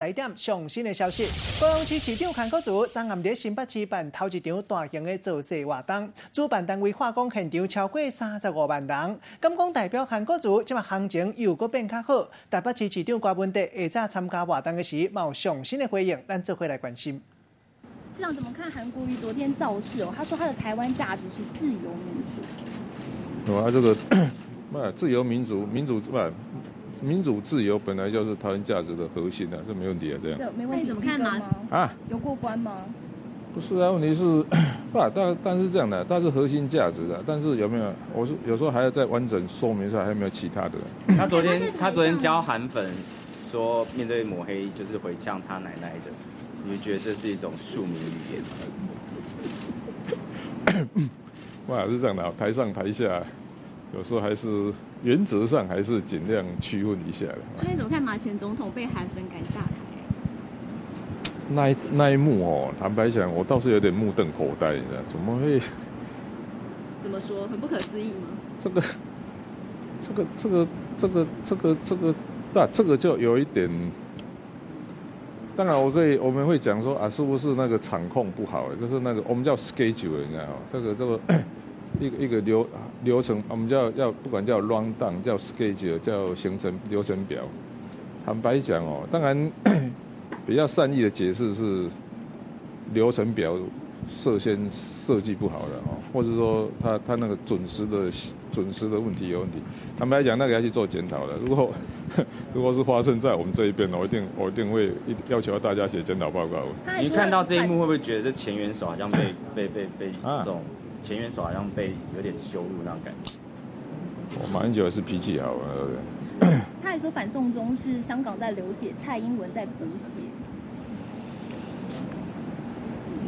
來點上新的消息，高雄市市長韓國瑜昨暗佇新北市辦頭一場大型的造勢活動，主辦單位話講現場超過35萬人，敢講代表韓國瑜這馬行情又閣變較好。台北市市長柯文哲下早參加活動的時，嘛有上新的回應，咱做伙來關心。市長怎麼看韓國瑜昨天造勢哦？他說他的台灣價值是自由民主。哇，這個不自由民主，民主不。民主自由本來就是台灣價值的核心啊，這沒問題啊，這樣。沒問題，怎麼看嗎？啊？有過關嗎？不是啊，問題是，不，但是這樣的，它是核心價值的，但是有沒有？我是有時候還要再完整說明一下，還有沒有其他的？他昨天教韓粉說，面對抹黑就是回嗆他奶奶的，你覺得這是一種庶民語言嗎？哇，是這樣的，台上台下。有時候還是原則上還是盡量區分一下的。那你怎麼看馬前總統被韓粉趕下台？那一幕哦，坦白講，我倒是有點目瞪口呆，你知道怎麼會？怎麼說？很不可思議嗎？這個，那這個就有一點。當然，我們會講說啊，是不是那個場控不好？就是那個我們叫 schedule，你知道嗎？這個。一個流程，我們叫要不管叫 rundown，叫 schedule，叫行程流程表。坦白講哦，當然比較善意的解釋是流程表設先設計不好的哦，或者說他那個準時的問題有問題。坦白講，那個要去做檢討的。如果是發生在我們這一邊，我一定會要求大家寫檢討報告。你看到這一幕，會不會覺得這前元首好像被這種？前元首好像被有點羞辱那種感覺。我馬英九也是脾氣好，對不對？他還說反送中是香港在流血，蔡英文在補血。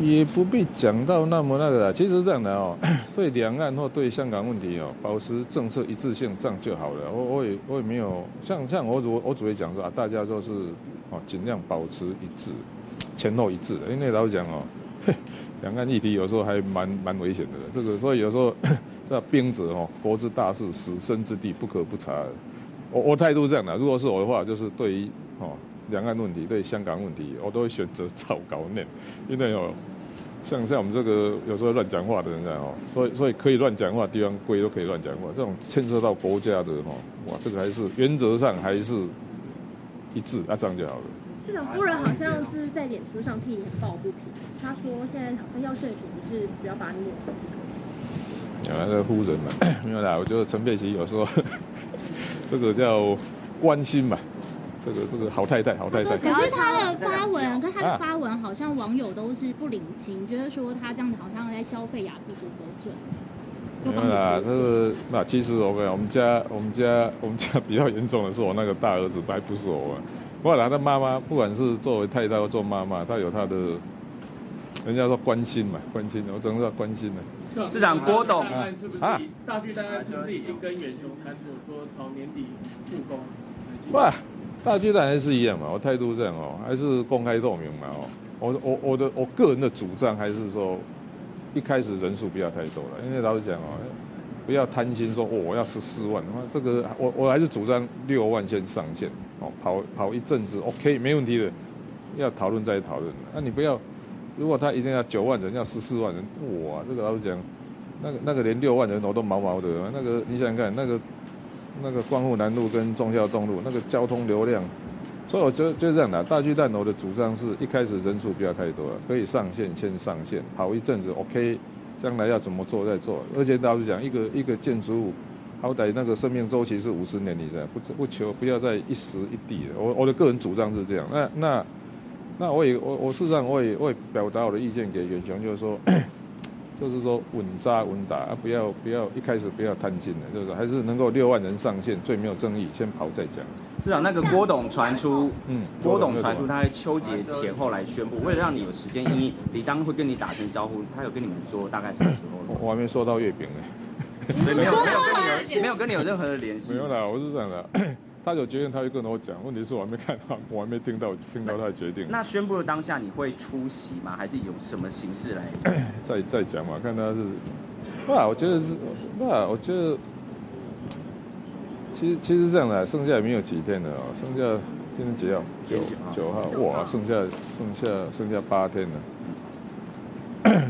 也不必講到那麼那個啦。其實是這樣的哦，對兩岸或對香港問題哦，保持政策一致性，這樣就好了。我也沒有像我只會講說啊，大家都是哦，盡量保持一致，前後一致。因為老實講哦，兩岸議題有時候還蠻危險的。這個所以有時候這兵者哦，國之大事，死生之地，不可不察。我態度是這樣的，如果是我的話，就是對於哦兩岸問題、對香港問題，我都會選擇照稿念，因為哦，像我們這個有時候亂講話的人哦，所以可以亂講話，地方規都可以亂講話。這種牽涉到國家的哦，哇，這個還是原則上還是一致，啊，這樣就好了。市長夫人好像是在臉書上替你抱不平，他說現在好像要勝選，不是只要把你抹黑就可以。有那個夫人嘛，沒有啦，我覺得陳佩琪有時候這個叫關心嘛。這個好太太，好太太。可是他的發文，跟他的發文好像網友都是不領情，覺得說他這樣子好像在消費亞斯伯格症。沒有啦，這個那其實我跟我們家比較嚴重的是我那個大兒子，還不是我。不過他的媽媽，不管是作為太太或做媽媽，她有她的，人家說關心嘛，關心，我只能說關心了。市長郭董啊，大巨蛋是不是已經跟遠雄談妥，說從年底復工？哇！大巨蛋還是一樣嘛，我態度這樣哦，還是公開透明嘛哦。我個人的主張還是說，一開始人數不要太多了，因為老實講哦，不要貪心說哦我要14萬，這個我還是主張六萬先上線哦，跑跑一陣子 OK 沒問題的，要討論再討論。那你不要，如果他一定要9萬人，要十四萬人，哇，這個老實講，那個連六萬人我都毛毛的，那個你想想看那個。那個光復南路跟忠孝東路那個交通流量，所以我覺得就是這樣的。大巨蛋我的主張是一開始人數不要太多了，可以上限先上限，跑一陣子 OK，將來要怎麼做再做。而且老實講，一個建築物，好歹那個生命週期是50年，你知道，不求不要再一時一地的。我的個人主張是這樣。那我也我我事實上我也表達我的意見給遠雄，就是說穩紮穩打，啊，不要一開始不要貪心的，就是還是能夠6萬人上限，最沒有爭議，先跑再講。市長，那個郭董傳出，郭董傳出他在秋節前後來宣布，為了讓你有時間因應，理當會跟你打聲招呼，他有跟你們說大概什麼時候？我還沒收到月餅呢。所以沒有跟你有任何的聯繫。沒有啦，我是這樣的，他有決定他會跟我講，問題是我還沒看到，我還沒聽到他的決定。那宣布的當下你會出席嗎？還是有什麼形式來？再講嘛，看他是，哇，我覺得是，哇，我覺得，其實是這樣的，剩下也沒有幾天了哦，剩下今天幾號？ 9號，哇，剩下8天了，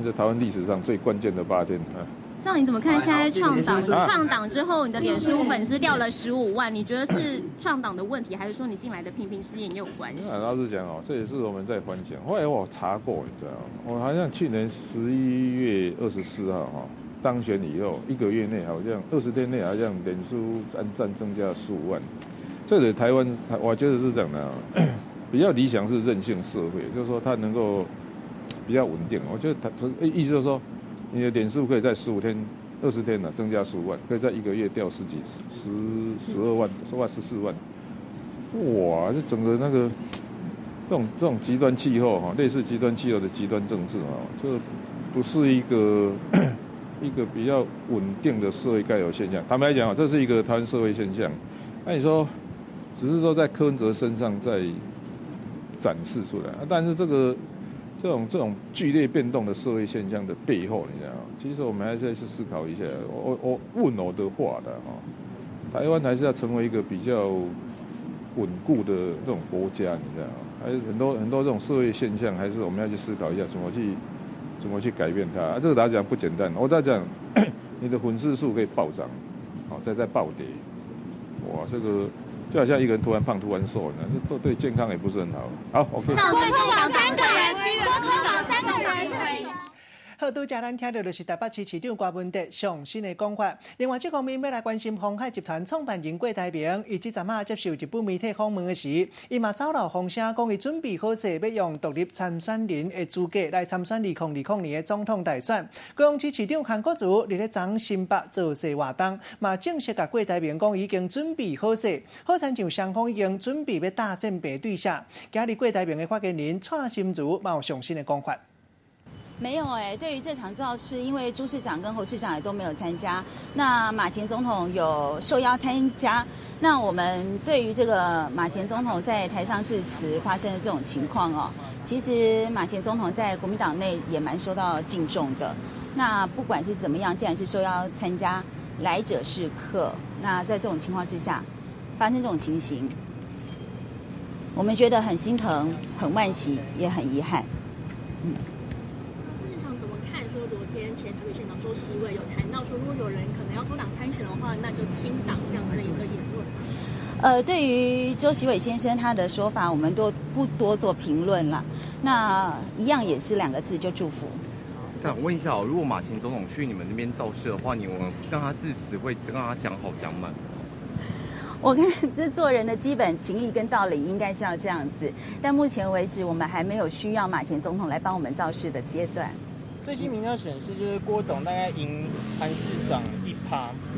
這台灣歷史上最關鍵的8天啊！那你怎麼看現在創黨創黨之後，你的臉書粉絲掉了15萬，你覺得是創黨的問題，還是說你進來的頻頻失言也有關係？老實講哦，這也是我們在反省。後來我查過，你知道嗎？我好像去年11月24號哈當選以後，一個月內好像20天內好像臉書按讚增加15萬。這裡台灣，我覺得是這樣的，比較理想是韌性社會，就是說它能夠比較穩定。我覺得它意思就是說，你的臉數可以在15天、20天呢增加15萬，可以在一個月掉十幾、十、12萬，說話14萬。哇！這整個那個這種極端氣候哈，類似極端氣候的極端政治啊，就不是一個比較穩定的社會該有現象。坦白講啊，這是一個台灣社會現象。那你說，只是說在柯文哲身上在展示出來，但是這種劇烈變動的社會現象的背後，你知道嗎？其實我們還是要去思考一下。我問我的話的哈，台灣還是要成為一個比較穩固的這種國家，你知道嗎？還是很多很多這種社會現象，還是我們要去思考一下，怎麼去改變它。啊，這個大家講不簡單。我在講，你的粉絲數可以暴漲，好，再暴跌，哇，這個。就好像一個人突然胖突然瘦，那這對健康也不是很好。好，OK。那最後三個人，三個人是。好，拄才咱聽到就是台北市市長柯文哲上新的講法。另外，這方面欲來關心鴻海集團創辦人郭台銘，伊這陣仔接受日本媒體訪問的時，伊嘛走漏風聲，講伊準備好勢，欲用獨立參選人的資格來參選2020年的總統大選。高雄市市長韓國瑜佇咧昨新北造勢活動，嘛正式共郭台銘講已經準備好勢，好親像雙方已經準備欲搭戰備對下。今日郭台銘的發言人蔡心如嘛有上新的講法。沒有哎，對於這場造勢，因為朱市長跟侯市長也都沒有參加，那馬前總統有受邀參加。那我們對於這個馬前總統在台上致辭發生的這種情況哦，其實馬前總統在國民黨內也蠻受到敬重的。那不管是怎麼樣，既然是受邀參加，來者是客。那在這種情況之下，發生這種情形，我們覺得很心疼、很惋惜，也很遺憾。嗯。前台北縣長周錫瑋有談到說，如果有人可能要脫黨參選的話，那就清黨這樣的一個言論。對於周錫瑋先生他的說法，我們都不多做評論了。那一樣也是兩個字，就祝福。想問一下，如果馬前總統去你們那邊造勢的話，你們讓他致辭會讓他講好講滿？我看這做人的基本情誼跟道理應該是要這樣子，但目前為止，我們還沒有需要馬前總統來幫我們造勢的階段。最新民調顯示，就是郭董大概贏韓市長1%，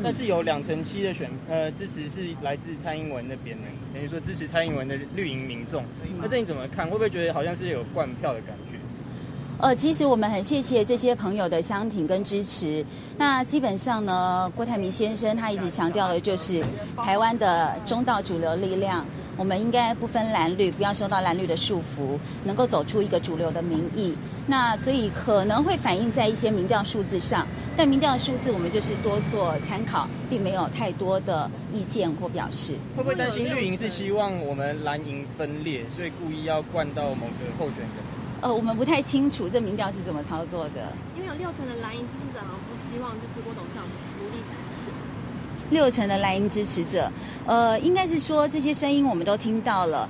但是有27%的支持是來自蔡英文那邊的，等於說支持蔡英文的綠營民眾。那這你怎麼看？會不會覺得好像是有灌票的感覺？其實我們很謝謝這些朋友的相挺跟支持。那基本上呢，郭台銘先生他一直強調的就是台灣的中道主流力量，我們應該不分藍綠，不要受到藍綠的束縛，能夠走出一個主流的民意。那所以可能會反映在一些民調數字上，但民調數字我們就是多做參考，並沒有太多的意見或表示。會不會擔心綠營是希望我們藍營分裂，所以故意要灌到某個候選人？我們不太清楚這民調是怎麼操作的。因為有6成的藍營支持者好像不希望就是郭董上獨立參選。 6成的藍營支持者，應該是說這些聲音我們都聽到了。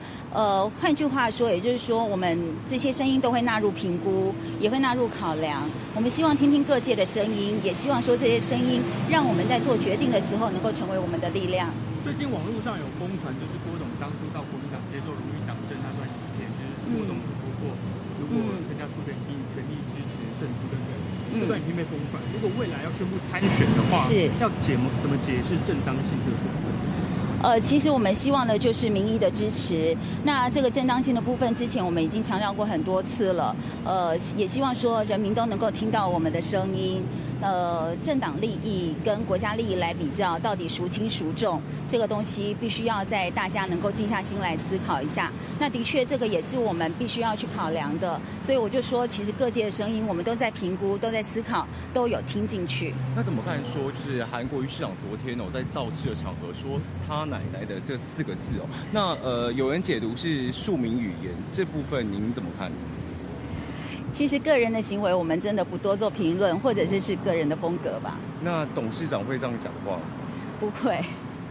換句話說，也就是說，我們這些聲音都會納入評估，也會納入考量。我們希望聽聽各界的聲音，也希望說這些聲音讓我們在做決定的時候能夠成為我們的力量。最近網絡上有瘋傳，就是郭董當初到國民黨接受榮譽黨證那段影片，就是郭董有說過，如果參加初選，一定全力支持勝出，對不對？這段影片被瘋傳，如果未來要宣布參選的話，是要怎麼解釋正當性這個部分？其實我們希望的就是民意的支持。那這個正當性的部分，之前我們已經強調過很多次了。也希望說人民都能夠聽到我們的聲音。政党利益跟国家利益来比较，到底孰轻孰重？这个东西必须要在大家能够静下心来思考一下。那的确，这个也是我们必须要去考量的。所以我就说，其实各界的声音，我们都在评估，都在思考，都有听进去。那怎么看？说就是韩国瑜市长昨天哦，在造势的场合说他奶奶的这四个字哦，那有人解读是庶民语言，这部分您怎么看？其实个人的行为，我们真的不多做评论，或者是个人的风格吧。那董事长会这样讲话吗？不会。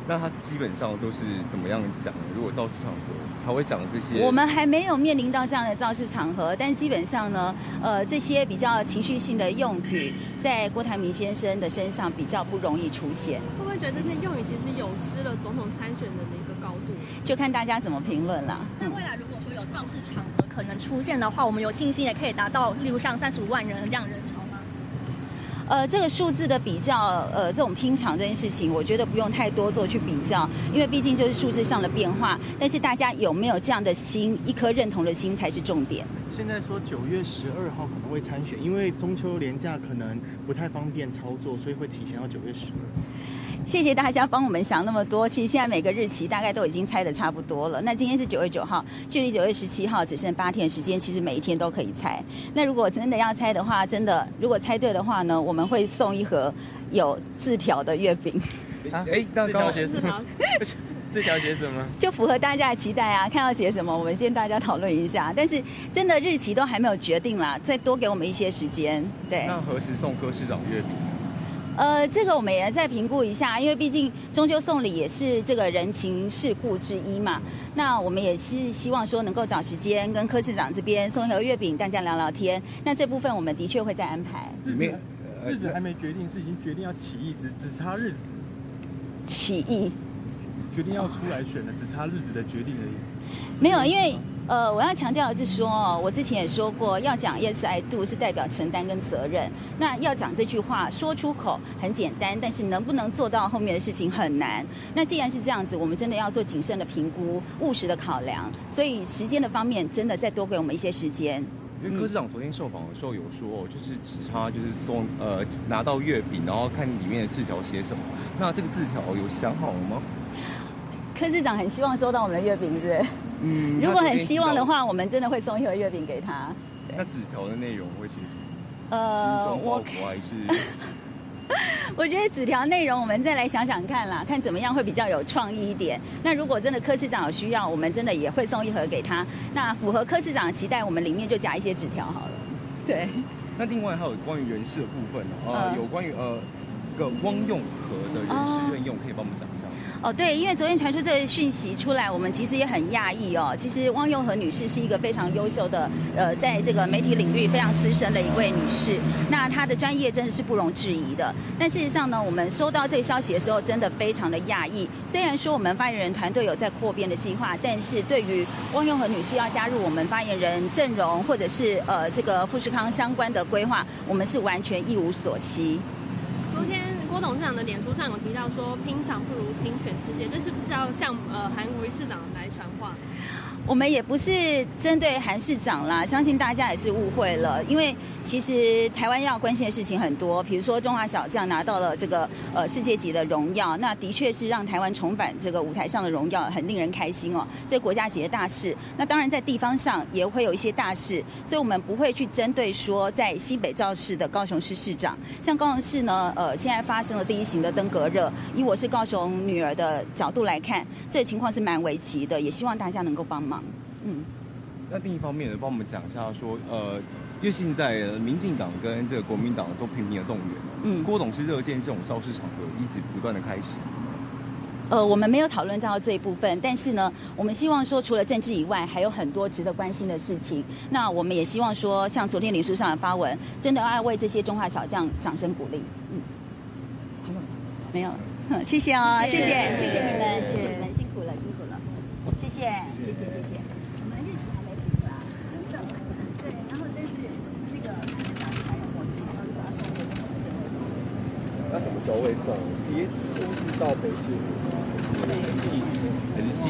那他基本上都是怎么样讲？如果造势场合，他会讲这些？我们还没有面临到这样的造势场合，但基本上呢，这些比较情绪性的用语，在郭台铭先生的身上比较不容易出现。会不会觉得这些用语其实有失了总统参选人的一个高度？就看大家怎么评论了。那未来如果说有造势场合可能出现的话，我们有信心也可以达到，例如像35万人这样人潮吗？这个数字的比较，这种拼场这件事情，我觉得不用太多做去比较，因为毕竟就是数字上的变化。但是大家有没有这样的心，一颗认同的心才是重点。现在说9月12号可能会参选，因为中秋连假可能不太方便操作，所以会提前到9月12。谢谢大家帮我们想那么多。其实现在每个日期大概都已经猜得差不多了。那今天是9月9号，距离9月17号只剩8天时间，其实每一天都可以猜。那如果真的要猜的话，真的如果猜对的话呢，我们会送一盒有字条的月饼。哎，那字条写什么？字条写什么？就符合大家的期待啊！看到写什么，我们先大家讨论一下。但是真的日期都还没有决定啦，再多给我们一些时间。对。那何时送柯市长月饼？这个我们也再评估一下，因为毕竟中秋送礼也是这个人情世故之一嘛。那我们也是希望说能够找时间跟柯市长这边送一盒月饼，大家聊聊天。那这部分我们的确会再安排。日子还没决定，是已经决定要起义，只差日子。起义。决定要出来选了，只差日子的决定而已。没有，因为。我要强调的是说，哦，我之前也说过，要讲 Yes I do 是代表承担跟责任。那要讲这句话说出口很简单，但是能不能做到后面的事情很难。那既然是这样子，我们真的要做谨慎的评估、务实的考量。所以时间的方面，真的再多给我们一些时间。因为柯市长昨天受访的时候有说，就是只差就是送拿到月饼，然后看里面的字条写什么。那这个字条有想好了吗？柯市长很希望收到我们的月饼，对不对？嗯，如果很希望的话，我们真的会送一盒月饼给他。那纸条的内容会写什么？精装包裹还是？我觉得纸条内容我们再来想想看啦，看怎么样会比较有创意一点。那如果真的柯市长有需要，我们真的也会送一盒给他。那符合柯市长的期待，我们里面就夹一些纸条好了。对。那另外还有关于人事的部分呢，有关于个汪用和的人事任用，可以帮我们讲一下吗？哦，对，因为昨天传出这个讯息出来，我们其实也很讶异哦。其实汪用和女士是一个非常优秀的，在这个媒体领域非常资深的一位女士，那她的专业真的是不容置疑的。但事实上呢，我们收到这个消息的时候，真的非常的讶异。虽然说我们发言人团队有在扩编的计划，但是对于汪用和女士要加入我们发言人阵容，或者是这个富士康相关的规划，我们是完全一无所悉。昨天郭董事长的脸书上有提到说，拼场不如拼全世界，这是不是要向韩国瑜市长来传话？我们也不是针对韩市长啦，相信大家也是误会了。因为其实台湾要关心的事情很多，比如说中华小将拿到了这个世界级的荣耀，那的确是让台湾重返这个舞台上的荣耀，很令人开心哦。这国家级的大事，那当然在地方上也会有一些大事，所以我们不会去针对说在新北造势的高雄市市长，像高雄市呢，现在发生了第一型的登革热，以我是高雄女儿的角度来看，这个情况是蛮危急的，也希望大家能够帮忙。嗯，那另一方面呢，帮我们讲一下说，因为现在民进党跟这个国民党都频频的动员，嗯，郭董是热见这种造势场合一直不断的开始。我们没有讨论到这一部分，但是呢，我们希望说，除了政治以外，还有很多值得关心的事情。那我们也希望说，像昨天脸书上的发文，真的要为这些中华小将掌声鼓励。嗯，没有，谢谢哦，谢谢，谢谢你们，谢谢你们，辛苦了，辛苦了，谢谢，谢谢，谢谢。我们日期还没定啦，真的，对，然后但是那个还有默契，然后如果要送，那什么时候会送？直接亲自到北市府吗？还是寄？还是寄？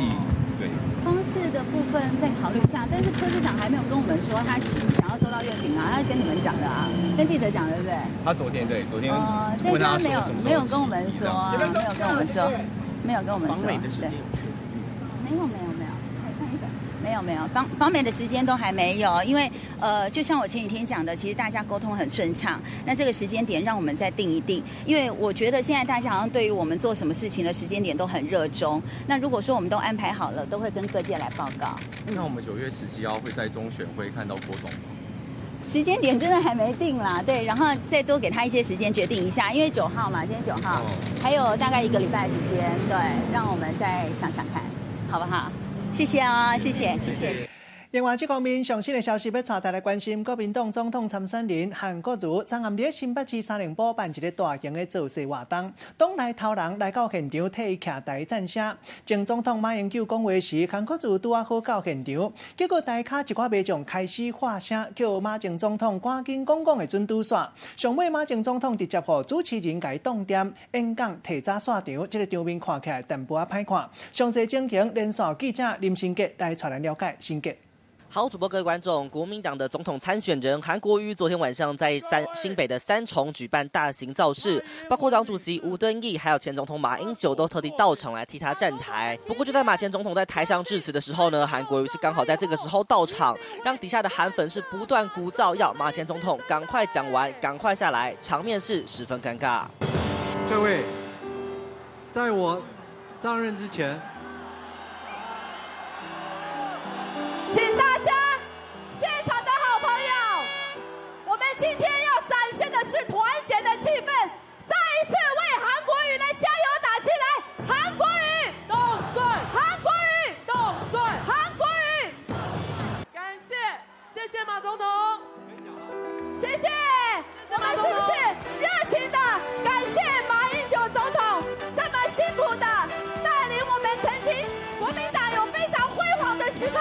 对。方式的部分再考慮一下，但是柯市長還沒有跟我們說他想要收到月餅啊，他跟你們講的啊，跟記者講對不對？他昨天對，昨天但是他沒有跟我們說啊，沒有跟我們說，沒有跟我們說，對，沒有沒有沒有。沒有沒有，訪美的時間都還沒有，因為就像我前幾天講的，其實大家溝通很順暢。那這個時間點讓我們再定一定，因為我覺得現在大家好像對於我們做什麼事情的時間點都很熱衷。那如果說我們都安排好了，都會跟各界來報告。那我們9月17號會在中選會看到郭董嗎？時間點真的還沒定啦，對，然後再多給他一些時間決定一下，因為9號嘛，今天9號，還有大概一個禮拜的時間，對，讓我們再想想看，好不好？謝謝啊，謝謝，謝謝。另外，這方面上新的消息欲帶大家來關心，國民黨總統參選人韓國瑜，昨暗佇新北市三重埔辦一个大型的造勢活動，黨內頭人來到現場替伊徛台讚聲。前總統馬英九講話時，韓國瑜拄仔好到現場，結果台跤一寡民眾開始喊聲，叫馬前總統趕緊講講會準拄煞。上尾馬前總統直接予主持人共伊擋點演講，提早散場，這个場面看起來淡薄仔歹看。詳細情形，連線記者林新杰來帶咱了解。新杰。好，主播各位觀眾，國民黨的總統參選人韓國瑜昨天晚上在新北的三重舉辦大型造勢，包括黨主席吳敦義，還有前總統馬英九都特地到場來替他站台。不過就在馬前總統在台上致辭的時候呢，韓國瑜是剛好在這個時候到場，讓底下的韓粉是不斷鼓噪，要馬前總統趕快講完，趕快下來，場面是十分尷尬。各位，在我上任之前，請大家現場的好朋友，我們今天要展現的是團結的氣氛，再一次為韓國瑜來加油打氣來！韓國瑜當選，韓國瑜當選，韓國瑜！感謝，謝謝馬總統，謝謝，我們是不是熱情的感謝馬英九總統這麼辛苦的帶領我們曾經國民黨有非常輝煌的時刻？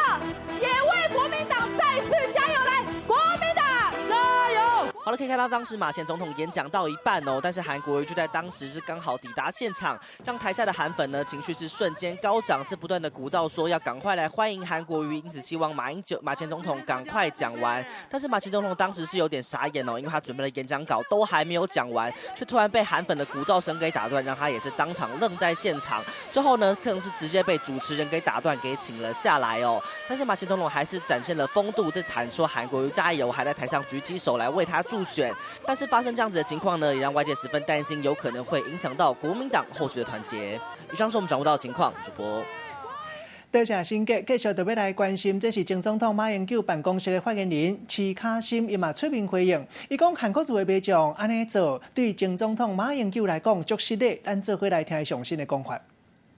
也為國民黨再次加油來！國民黨加油！好了，可以看到當時馬前總統演講到一半哦，但是韓國瑜就在當時是剛好抵達現場，讓台下的韓粉呢情緒是瞬間高漲，是不斷的鼓噪說要趕快來歡迎韓國瑜，因此希望馬前總統趕快講完。但是馬前總統當時是有點傻眼哦，因為他準備的演講稿都還沒有講完，卻突然被韓粉的鼓噪聲給打斷，讓他也是當場愣在現場。最後呢，更是直接被主持人給打斷，給請了下來哦。但是馬前總統還是展現了風度，在喊說韓國瑜加油，還在台上舉起手來為他助選。但是發生這樣子的情況呢，也讓外界十分擔心，有可能會影響到國民黨後續的團結。以上是我們掌握到的情況，主播。多謝新杰，繼續就欲來關心，這是前總統馬英九辦公室的發言人徐卡森，伊嘛出面回應，伊講韓國瑜的民眾按呢做，對前總統馬英九來講足失禮。咱做伙來聽伊上新的講法。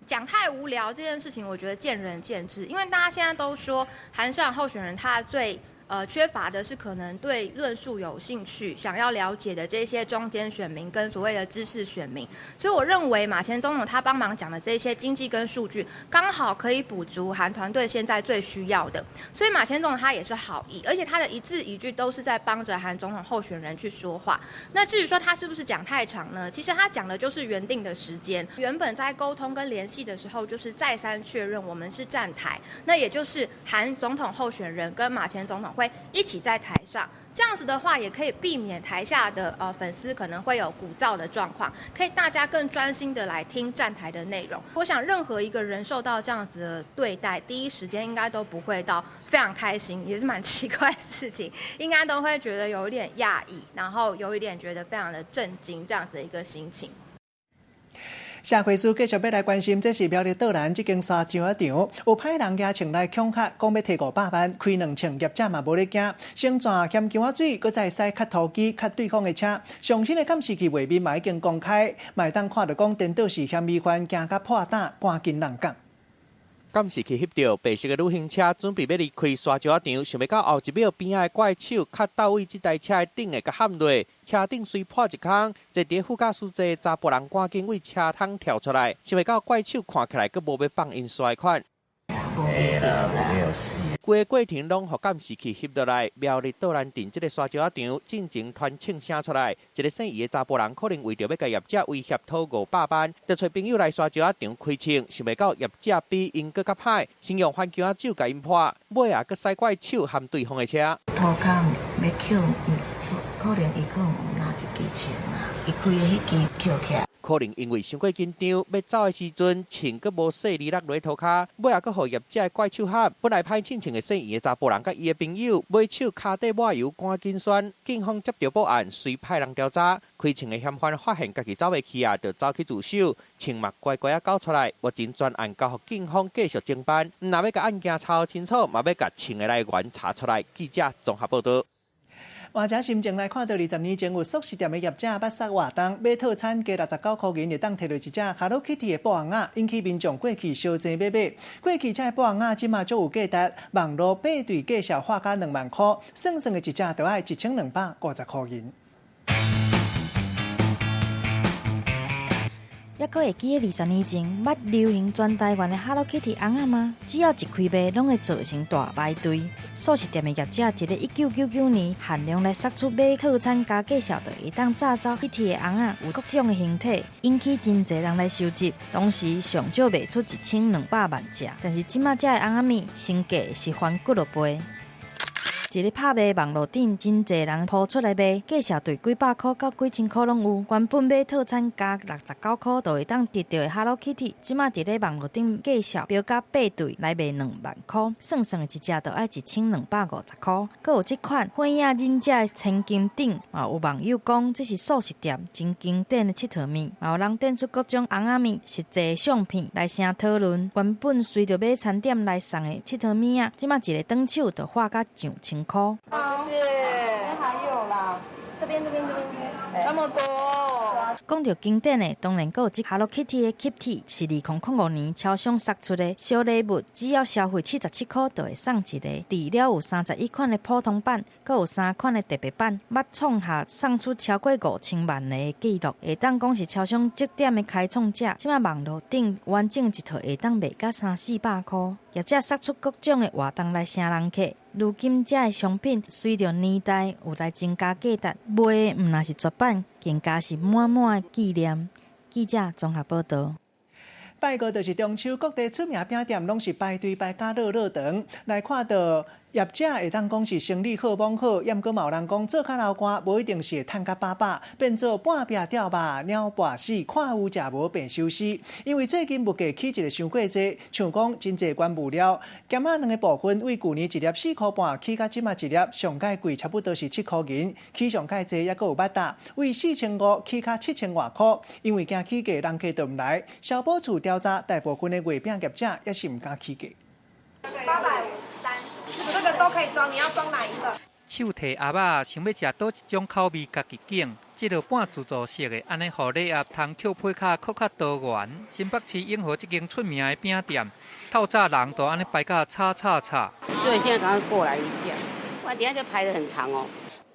講太無聊這件事情，我覺得見仁見智，因為大家現在都說韓市長候選人他最缺乏的是可能對論述有興趣、想要了解的這些中間選民跟所謂的知識選民，所以我認為馬前總統他幫忙講的這些經濟跟數據，剛好可以補足韓團隊現在最需要的。所以馬前總統他也是好意，而且他的一字一句都是在幫着韓總統候選人去說話。那至於說他是不是講太長呢？其實他講的就是原定的時間。原本在溝通跟聯繫的時候，就是再三確認我們是站台，那也就是韓總統候選人跟馬前總統會一起在台上，這樣子的話也可以避免台下的粉絲可能會有鼓噪的狀況，可以大家更專心的來聽站台的內容。我想任何一個人受到這樣子的對待，第一時間應該都不會到非常開心，也是蠻奇怪的事情，應該都會覺得有一點訝異，然後有一點覺得非常的震驚這樣子的一個心情。社會事繼續欲來關心，這是苗栗道南這間沙石仔場，有歹人舉槍來恐嚇，講欲提500萬，開2槍，業者嘛無咧驚，先轉鹹薑仔水，閣再駛磕塗機磕對方的車。上新的監視器畫面嘛已經公開，嘛會當看著講，顛倒是嫌疑犯驚甲破膽，趕緊挵港。監視器翕著白色的旅行車準備欲離開沙石仔場，想袂到後一秒邊仔的怪手較到位，這台車的頂會共譀落，車頂隨破一空。坐佇副駕駛座的查埔人趕緊為車窗跳出來，想袂到怪手看起來閣無欲放𪜶紲款。無啦，無沒有死。規個過程攏予監視器翕落來，苗栗道南鎮這个沙石仔場進前傳槍聲出來，一个姓余的查埔人可能為著欲共業者威脅討500萬，就揣朋友來沙石仔場開槍，想袂到業者比𪜶閣較歹，先用番莳仔酒共𪜶潑，尾仔閣使怪手撼對方的車。塗跤欲抾，可能伊可能有拿一支槍啊，伊開的彼支抾起來。可能因為傷過緊張，欲走的時陣，槍閣無細膩落落塗跤，尾仔閣予業者的怪手撼。本來歹親像的姓余的查埔人佮伊的朋友，尾手跤底抹油，趕緊栓。警方接著報案，隨派人調查。開槍的嫌犯發現家己走袂去啊，就走去自首，槍嘛乖乖仔交出來。目前全案交予警方繼續偵辦。毋若欲共案件查清楚，嘛欲共槍的來源查出來。記者綜合報導。換隻心情來看到20年前有速食店的業者捌殺活動，買套餐加69箍銀，會當提著一隻 Hello Kitty 的布公仔，引起民眾過去相爭買買。過去這个布公仔這馬足有價值，網路排隊價數喊甲2萬箍，算算的一隻就愛1250箍銀。猶閣會記得20年前，捌流行全台灣的 Hello Kitty 尪仔嗎？只要一開賣，攏會造成大排隊。素食店的業者佇咧1999年限量來釋出買套餐加介紹，就會當炸走 Kitty 的尪仔，有各種的形體，引起真濟人來收集。當時上少賣出1200萬隻，但是這馬這的尪仔物身價是翻幾落倍。一个拍賣網路頂，真濟人鋪出來賣，價數對幾百箍到幾千箍攏有。原本買套餐加69箍就會當得著的 Hello Kitty，這馬佇咧網路頂價數標甲排隊來賣2萬箍，算算的一隻就愛1250箍。閣有這款火影忍者的千斤頂，嘛有網友講這是素食店真經典的𨑨迌物，嘛有人展出各種尪仔物實際相片來成討論。原本隨著買餐點來送的𨑨迌物仔，這馬一个轉手就喊甲上千箍。好，謝謝。還有啦，這邊這邊這邊，那麼多。講到經典的，當然閣有這 Hello Kitty 的 Kitty，是2005年超商釋出的小禮物，只要消費77箍就會送一個。除了有31款的普通版，閣有3款的特別版，捌創下送出超過5000萬個的紀錄，會當講是超商積點的開創者。這馬網路頂完整一套會當賣甲三四百箍，業者釋出各種的活動來吸人客。如今這的商品隨著年代有來增加價值，賣的毋但是絕版，更加是滿滿的紀念。記者綜合報導。拜五就是中秋，各地出名餅店攏是排隊排甲落落長，來看著業者會當講是生意好罔好，猶毋過嘛有人講做較流汗，無一定是會趁較飽飽，變做半壁吊肉，鳥跋死，看有食無變壽司。因為最近物價起一个傷過濟，像講真濟原物料，鹹仔卵的部分為舊年一粒4箍半起到這馬一粒上蓋貴差不多是7箍銀，起上蓋濟猶閣有腹罩，為4500起較7000外箍，因為驚起價人客就毋來。消保處調查，大部分的月餅業者也是毋敢起價。853，這個都可以裝，你要裝哪一個？手提盒仔，想欲食佗一種口味，家己揀。這个半自助式的，按呢予禮盒通扣配較閣較多元。新北市永和這間出名的餅店，透早人都按呢排甲吵吵吵。所以現在趕快過來一下，不然等下就排得很長哦。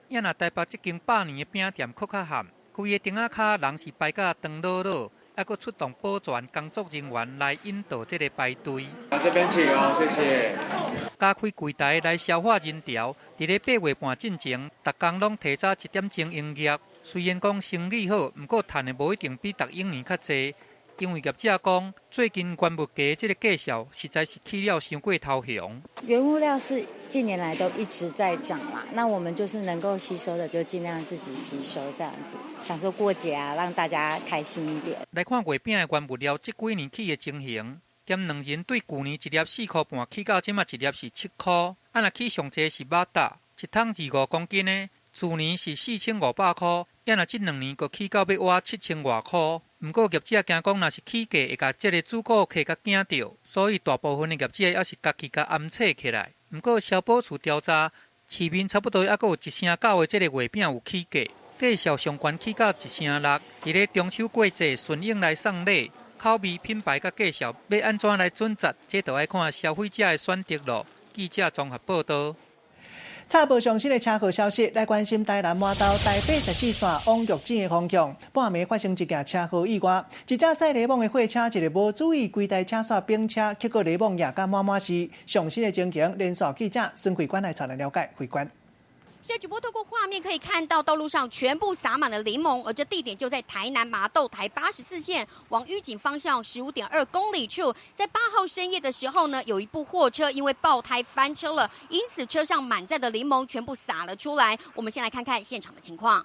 也若台北這間百年的餅店閣較譀，規个燈仔跤人是排甲長落落。還閣出動保全工作人員來引導這个排隊。這邊請哦，謝謝。加開櫃台來消化人潮，佇咧8月半進前，逐工攏提早1點鐘營業。雖然講生意好，毋過趁的無一定比逐永年較濟。因為業者講，最近原物價這个價數實在是起了傷過頭雄。原物料是近年來都一直在漲嘛，那我們就是能夠吸收的就盡量自己吸收，這樣子，想說過節啊，讓大家開心一點。來看月餅的原物料，這幾年起的情形，鹹卵仁對舊年一粒4箍半起到這馬一粒是7箍，啊若起上濟是肉罩，一桶25公斤的，去年是4500箍，啊若這兩年閣起到欲倚7000外箍。毋過業者驚講，若是起價會共這个主顧客共驚著，所以大部分的業者猶是家己共暗測起來。毋過消保處調查，市面差不多猶閣有1.9成的這个月餅有起價，價數上懸起到1.6成。佇咧中秋過節順應來送禮，口味品牌佮價數欲按怎來準則，這就愛看消費者的選擇囉。記者綜合報導。插播上新的車禍消息，來關心台南麻豆台八十四線往玉井的方向，半暝發生一件車禍意外，一隻載禮網的貨車一个無注意，規台車煞冰車，結果禮網壓甲滿滿是。上新的情形，連線記者孫慧官來帶來了解，慧官。現在主播透過畫面可以看到，道路上全部灑滿了檸檬，而這地點就在台南麻豆台84線往玉井方向15.2公里處。在8號深夜的時候呢，有一部貨車因為爆胎翻車了，因此車上滿載的檸檬全部灑了出來。我們先來看看現場的情況。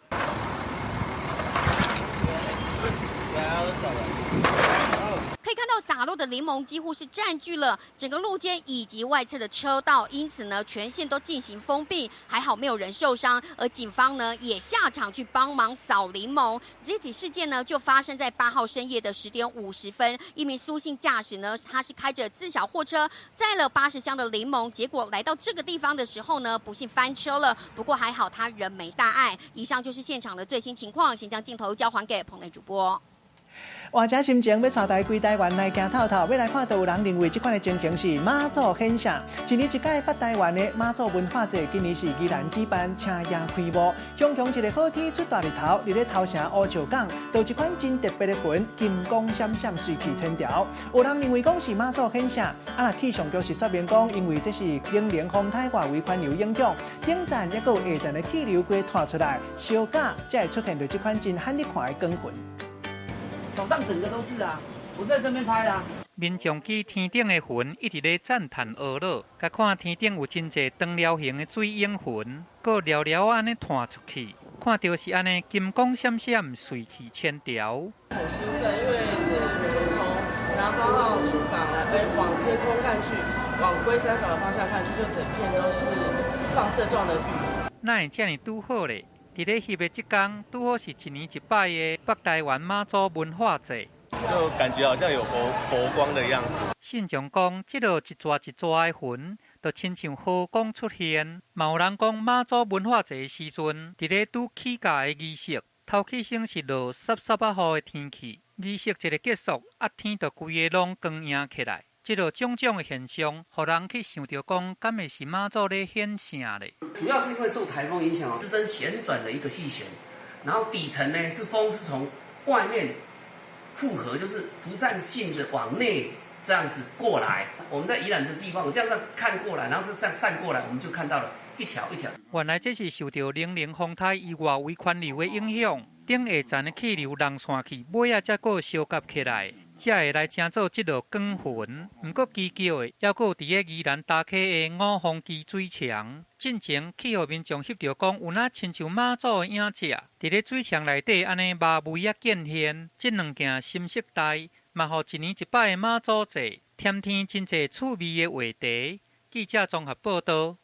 可以看到灑落的檸檬幾乎是佔據了整個路肩以及外側的車道，因此呢，全線都進行封閉。還好沒有人受傷，而警方呢也下場去幫忙掃檸檬。這起事件呢就發生在8號深夜的10點50分，一名蘇姓駕駛呢，他是開着自小貨車載了80箱的檸檬，結果來到這個地方的時候呢，不幸翻車了。不過還好他人沒大礙。以上就是現場的最新情況，先將鏡頭交還給棚內主播。換這心情，欲帶大規台灣來行透透，欲來看到有人認為這款的情形是媽祖顯聖。一年一屆北台灣的媽祖文化節，今年是宜蘭舉辦，車夜開幕。雄雄一个好天出大日頭，佇咧頭城烏石港，就一款真特別的雲，金光閃閃，水氣千條。有人認為講是媽祖顯聖，啊，若氣象局是說明講，因為這是冷凝風颱外圍環流影響，頂層抑閣有下層的氣流過拖出來，相加才會出現著這款真罕得看的光雲。手上整個都是啊，我在這邊拍啊。民眾舉天頂的雲一直咧讚嘆呵咾，共看天頂有真濟長條形的水影雲，閣寥寥按呢湠出去，看著是按呢金光閃閃，水氣千條。很興奮，因為是我們從南方號出港來，往天空看去，往龜山島的方向看去，就整片都是放射狀的雲。哪會遮爾拄好咧？佇咧翕的這工，拄好是一年一擺的北台灣媽祖文化節，就感覺好像有佛佛光的樣子。信眾講，這落一逝一逝的雲，就親像和光出現。嘛有人講媽祖文化節的時陣，佇咧拄起駕的儀式，頭起先是落澀澀仔雨的天氣，儀式一个結束，啊天就規个攏光焱起來。這落種種的現象，予人去想著講，敢會是媽祖咧顯聖咧？主要是因為受颱風影響，自身旋轉的一個氣旋，然後底層呢是風是從外面複合，就是輻散性的往內這樣子過來。我們在宜蘭的地方，我這樣子看過來，然後是這樣散過來，我們就看到了一條一條。原來這是受著冷凝風颱伊外圍環流的影響，頂下層的氣流攏散去，尾仔才閣相夾起來。才會來成做這道光雲。毋過蹊蹺的，猶閣有佇咧宜蘭大溪的五峰墘水牆，進前去予民眾翕著講，有若親像媽祖的影子，佇咧水牆內底按呢麻味仔見現。這兩件心色代，嘛予一年一擺的媽祖節添添真濟趣味的話題。記者綜合報道。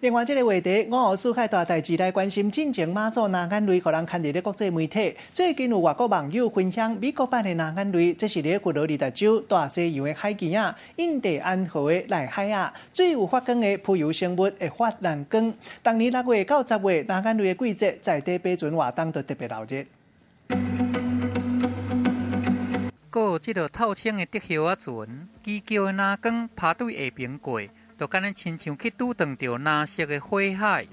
另外，這个話題，五湖四海大代誌來關心。進前媽祖藍眼淚，予人刊佇咧國際媒體。最近有外國網友分享美國版的藍眼淚，這是佇佛羅里達州大西洋的海墘仔，印第安河的內海仔，最有發光的浮游生物會發藍光。逐年6月到10月，藍眼淚的季節，在地爬船活動就特別鬧熱。閣有這个透清的竹葉仔船，奇巧的藍光拋對下爿過。就敢若親像去拄著藍色的火海。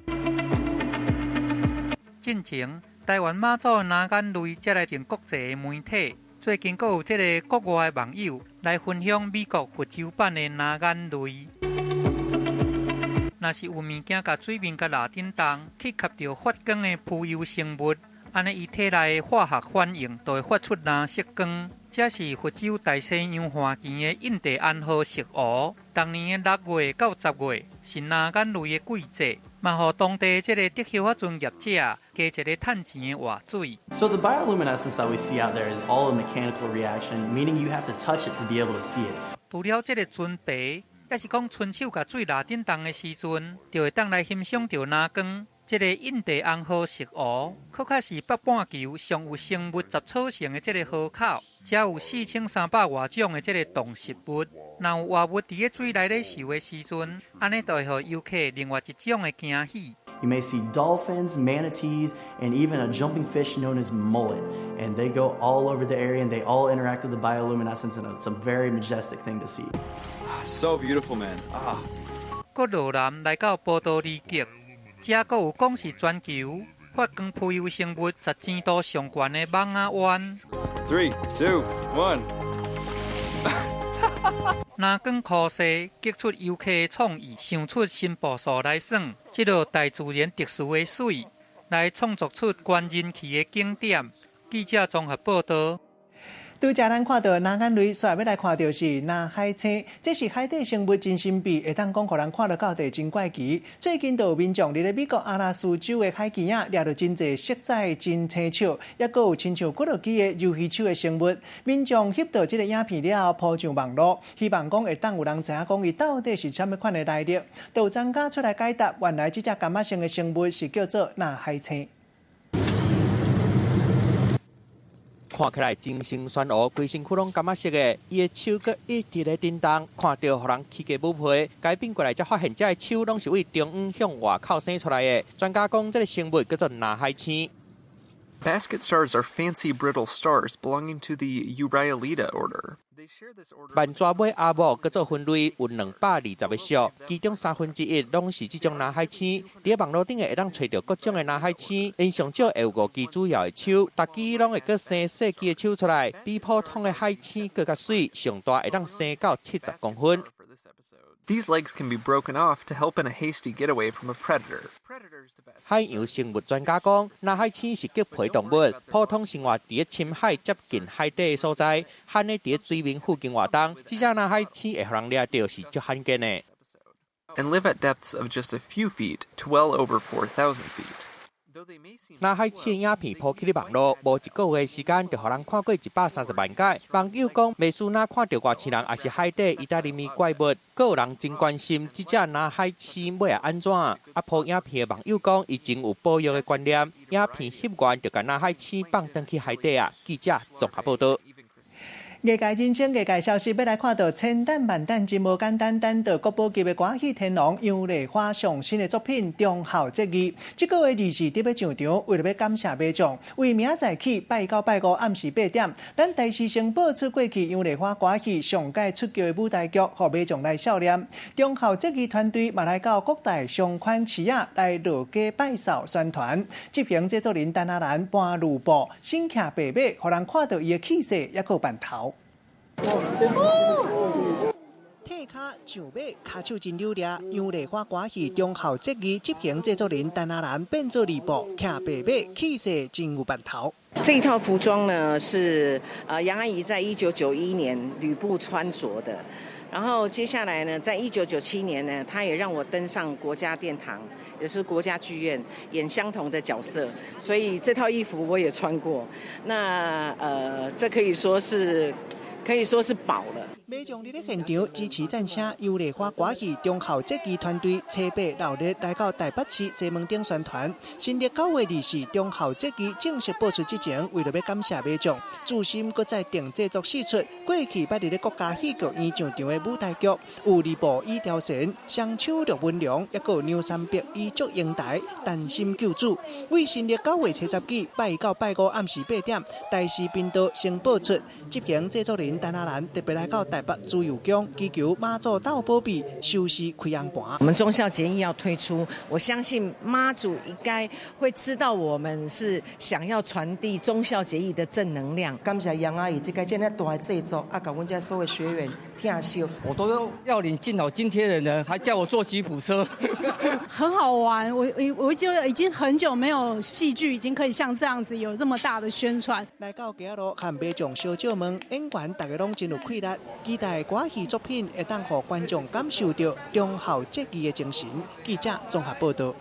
進前，台灣媽祖的藍眼淚才來進國際的媒體。最近，閣有這个國外的網友來分享美國佛州版的藍眼淚。若是有物件共水面共抐振動，去吸著發光的浮游生物，按呢伊體內的化學反應就會發出藍色光。這是佛州大西洋岸邊的印第安河石湖，逐年的6月到10月是藍眼淚的季節，嘛予當地這个竹葉仔船業者加一个趁錢的活水。 So the bioluminescence that we see out there is all a mechanical reaction, meaning you have to touch it to be able to see it. 除了這个船爬，抑是講伸手共水抐振動的時陣，就會當來欣賞著藍光。這个印第安河石湖，閣較是北半球上有生物雜草性的這个河口，遮有4300外種的這个動植物。若有活物佇咧水內咧游的時陣，按呢就會予遊客另外一種的驚喜。 You may see dolphins, manatees, and even a jumping fish known as mullet. And they go all over the area and they all interact with the bioluminescence, and it's a very majestic thing to see. So beautiful, man. Ah. 閣落南來到波多黎各，遮閣有講是全球發光浮游生物實踐度上懸的蠓仔灣。 Three, two, one。藍光箍踅，激出遊客的創意，想出新步數來耍，這落大自然特殊的水，來創作出懸人氣的景點。記者綜合報導。拄才咱看到藍眼淚，煞欲來看著是藍海星，這是海底生物真神秘，會當講予人看著到底真怪奇。最近就有民眾佇咧美國阿拉斯州的海墘仔，掠著真濟色彩真清澈，抑閣有親像骨落機的魷魚手的生物。民眾翕著這个影片了後，鋪上網路，希望講會當有人知影講伊到底是啥物款的來歷。就有專家出來解答，原來這隻柑仔色的生物是叫做藍海星。看起來精神暄烏，規身軀攏柑仔色的，伊的手閣一直咧振動，看著予人起雞母皮。改變過來才發現，這个手攏是對中央向外口生出來的。專家講，這个生物叫做藍海星。 Basket stars are fancy brittle stars belonging to the Euryalida order. 曼蛇尾亚目閣做分類有220个屬，其中1/3攏是這種藍海星。佇網路頂會當揣著各種的藍海星，𪜶上少會有五支主要的手，逐支攏會閣生細支的手出來，比普通的海星閣較媠，上大會當生到70公分。 These legs can be broken off to help in a hasty getaway from a predator. 海洋生物專家講，藍海星是棘皮動物，普通生活佇咧深海接近海底的所在，罕咧佇咧水面附近活動。這隻藍海星會予人掠著是足罕見的。 And live at depths of just a few feet to well over 4,000 feet. 藍海星影片鋪起咧網路，無一個月時間就予人看過130萬擺。網友講，袂輸若看著外星人，抑是海底意大利麵怪物。閣有人真關心這隻藍海星尾仔按怎？啊，鋪影片的網友講，伊真有保育的觀念，影片翕完就共藍海星放轉去海底啊。記者綜合報導。藝界人生，藝界消息，欲來看著千等萬等真無簡單，等著國寶級的歌戲天王楊麗花上新的作品《忠孝節義》。這个月24日欲上場，為著欲感謝民眾，為明仔載起拜九拜五暗時8點，咱台視先播出過去楊麗花歌戲上屆出鏡的舞台劇，予民眾來笑念。忠孝節義團隊嘛來到各大商圈市仔來落街拜掃宣傳，執行製作人陳阿蘭搬呂布，身騎白馬，予人看著伊的氣勢，抑閣範頭。退跤上馬，跤手真扭掠。楊麗花歌戲《忠孝節義》執行製作人陳阿蘭變做呂布，騎白馬，氣勢真有範頭。這一套服裝呢，是楊阿姨在1991年呂布穿着的。然後接下來呢，在1997年呢，她也讓我登上國家殿堂，也是國家劇院演相同的角色，所以這套衣服我也穿過。那這可以說是寶了。民眾佇咧現場支持讚聲，楊麗花歌戲忠孝節義團隊初八鬧熱來到台北市西門町宣傳。新曆9月24忠孝節義正式播出之前，為著欲感謝民眾，自心閣再定製作四齣過去捌佇咧國家戲劇院上場的舞台劇，有呂布與貂蟬、雙手陸文龍，抑閣有梁山伯與祝英台、陳心救主。為新曆9月初十起，拜九拜五暗時8點，台視頻道先播出。執行製作人陳阿蘭特別來到台北自由宮，祈求媽祖鬥保庇，收視開紅盤。我們忠孝節義要推出，我相信媽祖應該會知道我們是想要傳遞忠孝節義的正能量。感謝楊阿姨這個這麼大的製作，啊，共阮這所有學員疼惜。我都要領敬老津貼的人，還叫我坐吉普車，很好玩。我已經很久沒有戲劇已經可以像這樣子有這麼大的宣傳。來到街仔路，和民眾相借問，演員逐家攏真有氣力，期待歌戲作品會當予觀眾感受著忠孝節義的精神。記者綜合報導。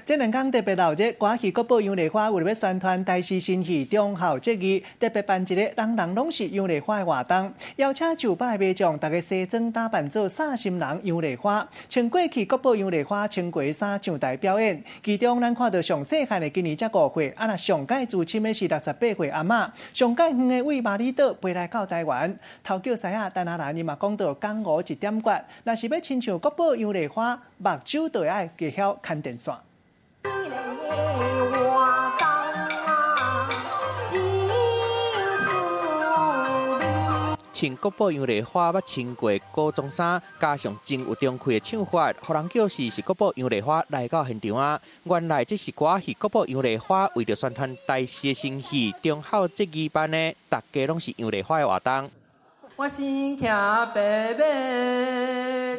這兩天特別鬧熱，歌戲國寶楊麗花為著欲宣傳台視新戲《忠孝節義》，特別辦一個人人攏是楊麗花的活動，邀請上百个民眾，逐家西裝打扮做煞心人楊麗花，穿過去國寶楊麗花穿過的衫上台表演。其中，咱看著上細漢的今年才5歲，啊若上蓋資深的是68歲阿嬤，上蓋遠的位峇里島飛來到台灣。頭叫師仔陳阿蘭伊嘛講著江湖一點訣，若是欲親像國寶楊麗花，目睭就愛會曉牽電線。活動啊，真滋味。穿国宝杨丽花捌穿过古装衫，加上真有中气的唱法，予人叫是是国宝杨丽花来到现场啊！原来这是歌仔戏国宝杨丽花为著宣传台视的新戏忠孝节义办的，大家拢是杨丽花的活动。我身骑白马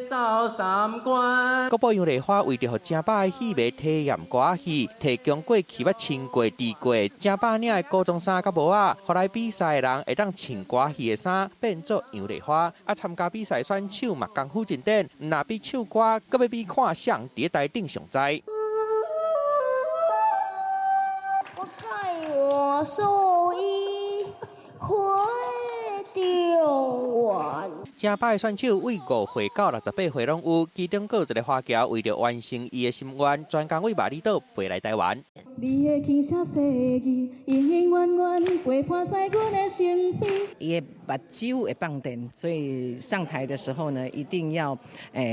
走三关。国宝杨丽花为著予正百的戏迷体验歌仔戏，提供过去捌穿过、戴过正百领的古装衫佮帽仔，予来比赛的人会当穿歌戏的衫变做杨丽花。啊，参加比赛选手嘛功夫真顶，毋若比唱歌，阁欲比看谁伫台顶上知。我看我寿衣回中原。正百的选手为5岁到68岁拢有，其中阁有一个华侨为著完成伊的心愿，专工为峇里岛飞来台湾。你的轻声细语，隐隐约约陪伴在阮的身边。伊的目睭会放电，所以上台的时候呢，一定要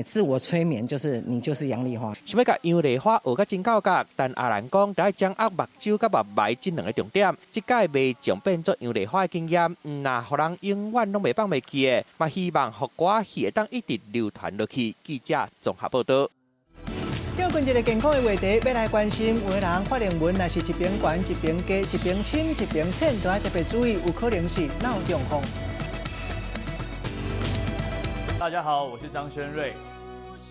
自我催眠，就是你就是杨丽花。想欲共杨丽花学甲真够格，但阿兰讲，得爱掌握目睭佮目眉这两个重点。这届袂将变做杨丽花的经验，毋若予人永远拢袂放袂记的，嘛希望予歌仔戏会当一直流传落去。记者综合报道。最近一个健康的话题，欲来关心，有的人法令纹若是一边悬一边低，一边深一边浅，都爱特别注意，有可能是脑中风。大家好，我是张轩睿。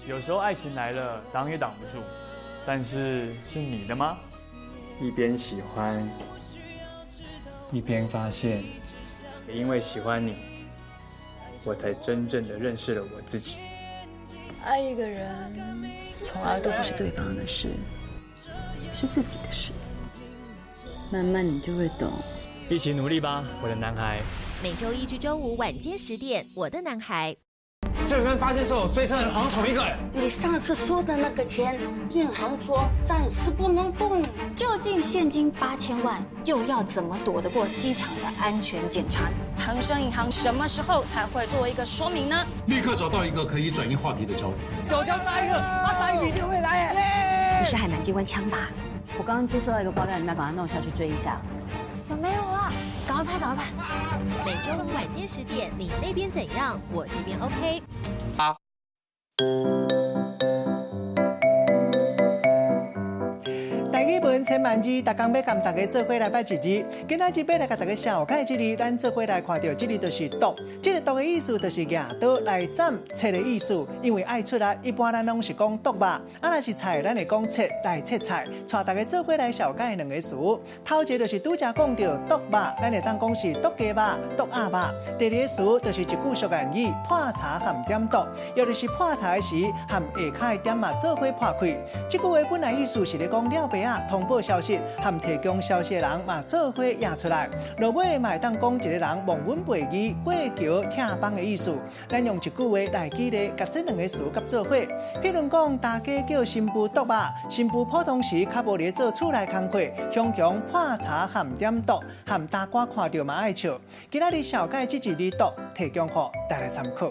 有时候爱情来了，挡也挡不住，但是是你的吗？一边喜欢，一边发现，也因为喜欢你，我才真正的认识了我自己。爱一个人，从来都不是对方的事，是自己的事。慢慢你就会懂。一起努力吧，我的男孩。每周一至周五晚间10点，我的男孩。这个跟发现时候追车人好像同一个人。你上次说的那个钱，银行说暂时不能动。究竟现金8000万又要怎么躲得过机场的安全检查？腾生银行什么时候才会做一个说明呢？立刻找到一个可以转移话题的焦点。手枪打一个，他打一笔就会来。你是海南机关枪吧？我刚刚接收到一个爆料，你们要赶快弄下去追一下。有没有啊？赶快拍，赶快拍！每周五晚间十点，你那边怎样？我这边 OK。好。台语文千万字，逐工欲共大家做伙来捌一字。今仔日欲来共大家绍介这字，咱做伙来看著这字就是剁。这个剁的意思就是举刀来斩切的意思。因为爱出力，一般咱拢是讲剁肉，啊若是菜，咱会讲切来切菜。带大家做伙来绍介两个词。头一个就是拄才讲著剁肉，咱会当讲是剁鸡肉、剁鸭肉。第二个词就是一句俗谚语：破柴含点剁，也就是破柴时含下跤的点仔做伙破开。这句话本来意思是咧讲了白仔通报消息和提供消息的人嘛做伙掖出来。落尾嘛会当讲一个人忘恩背义、过桥拆枋的意思。咱用一句话来举例，共这两个词佮做伙。譬如讲，大家叫新妇剁肉，新妇普通时较无咧做厝内工课，常常破柴含点剁，含大家看著嘛爱笑。今仔日绍介这一字剁，提供予大家参考。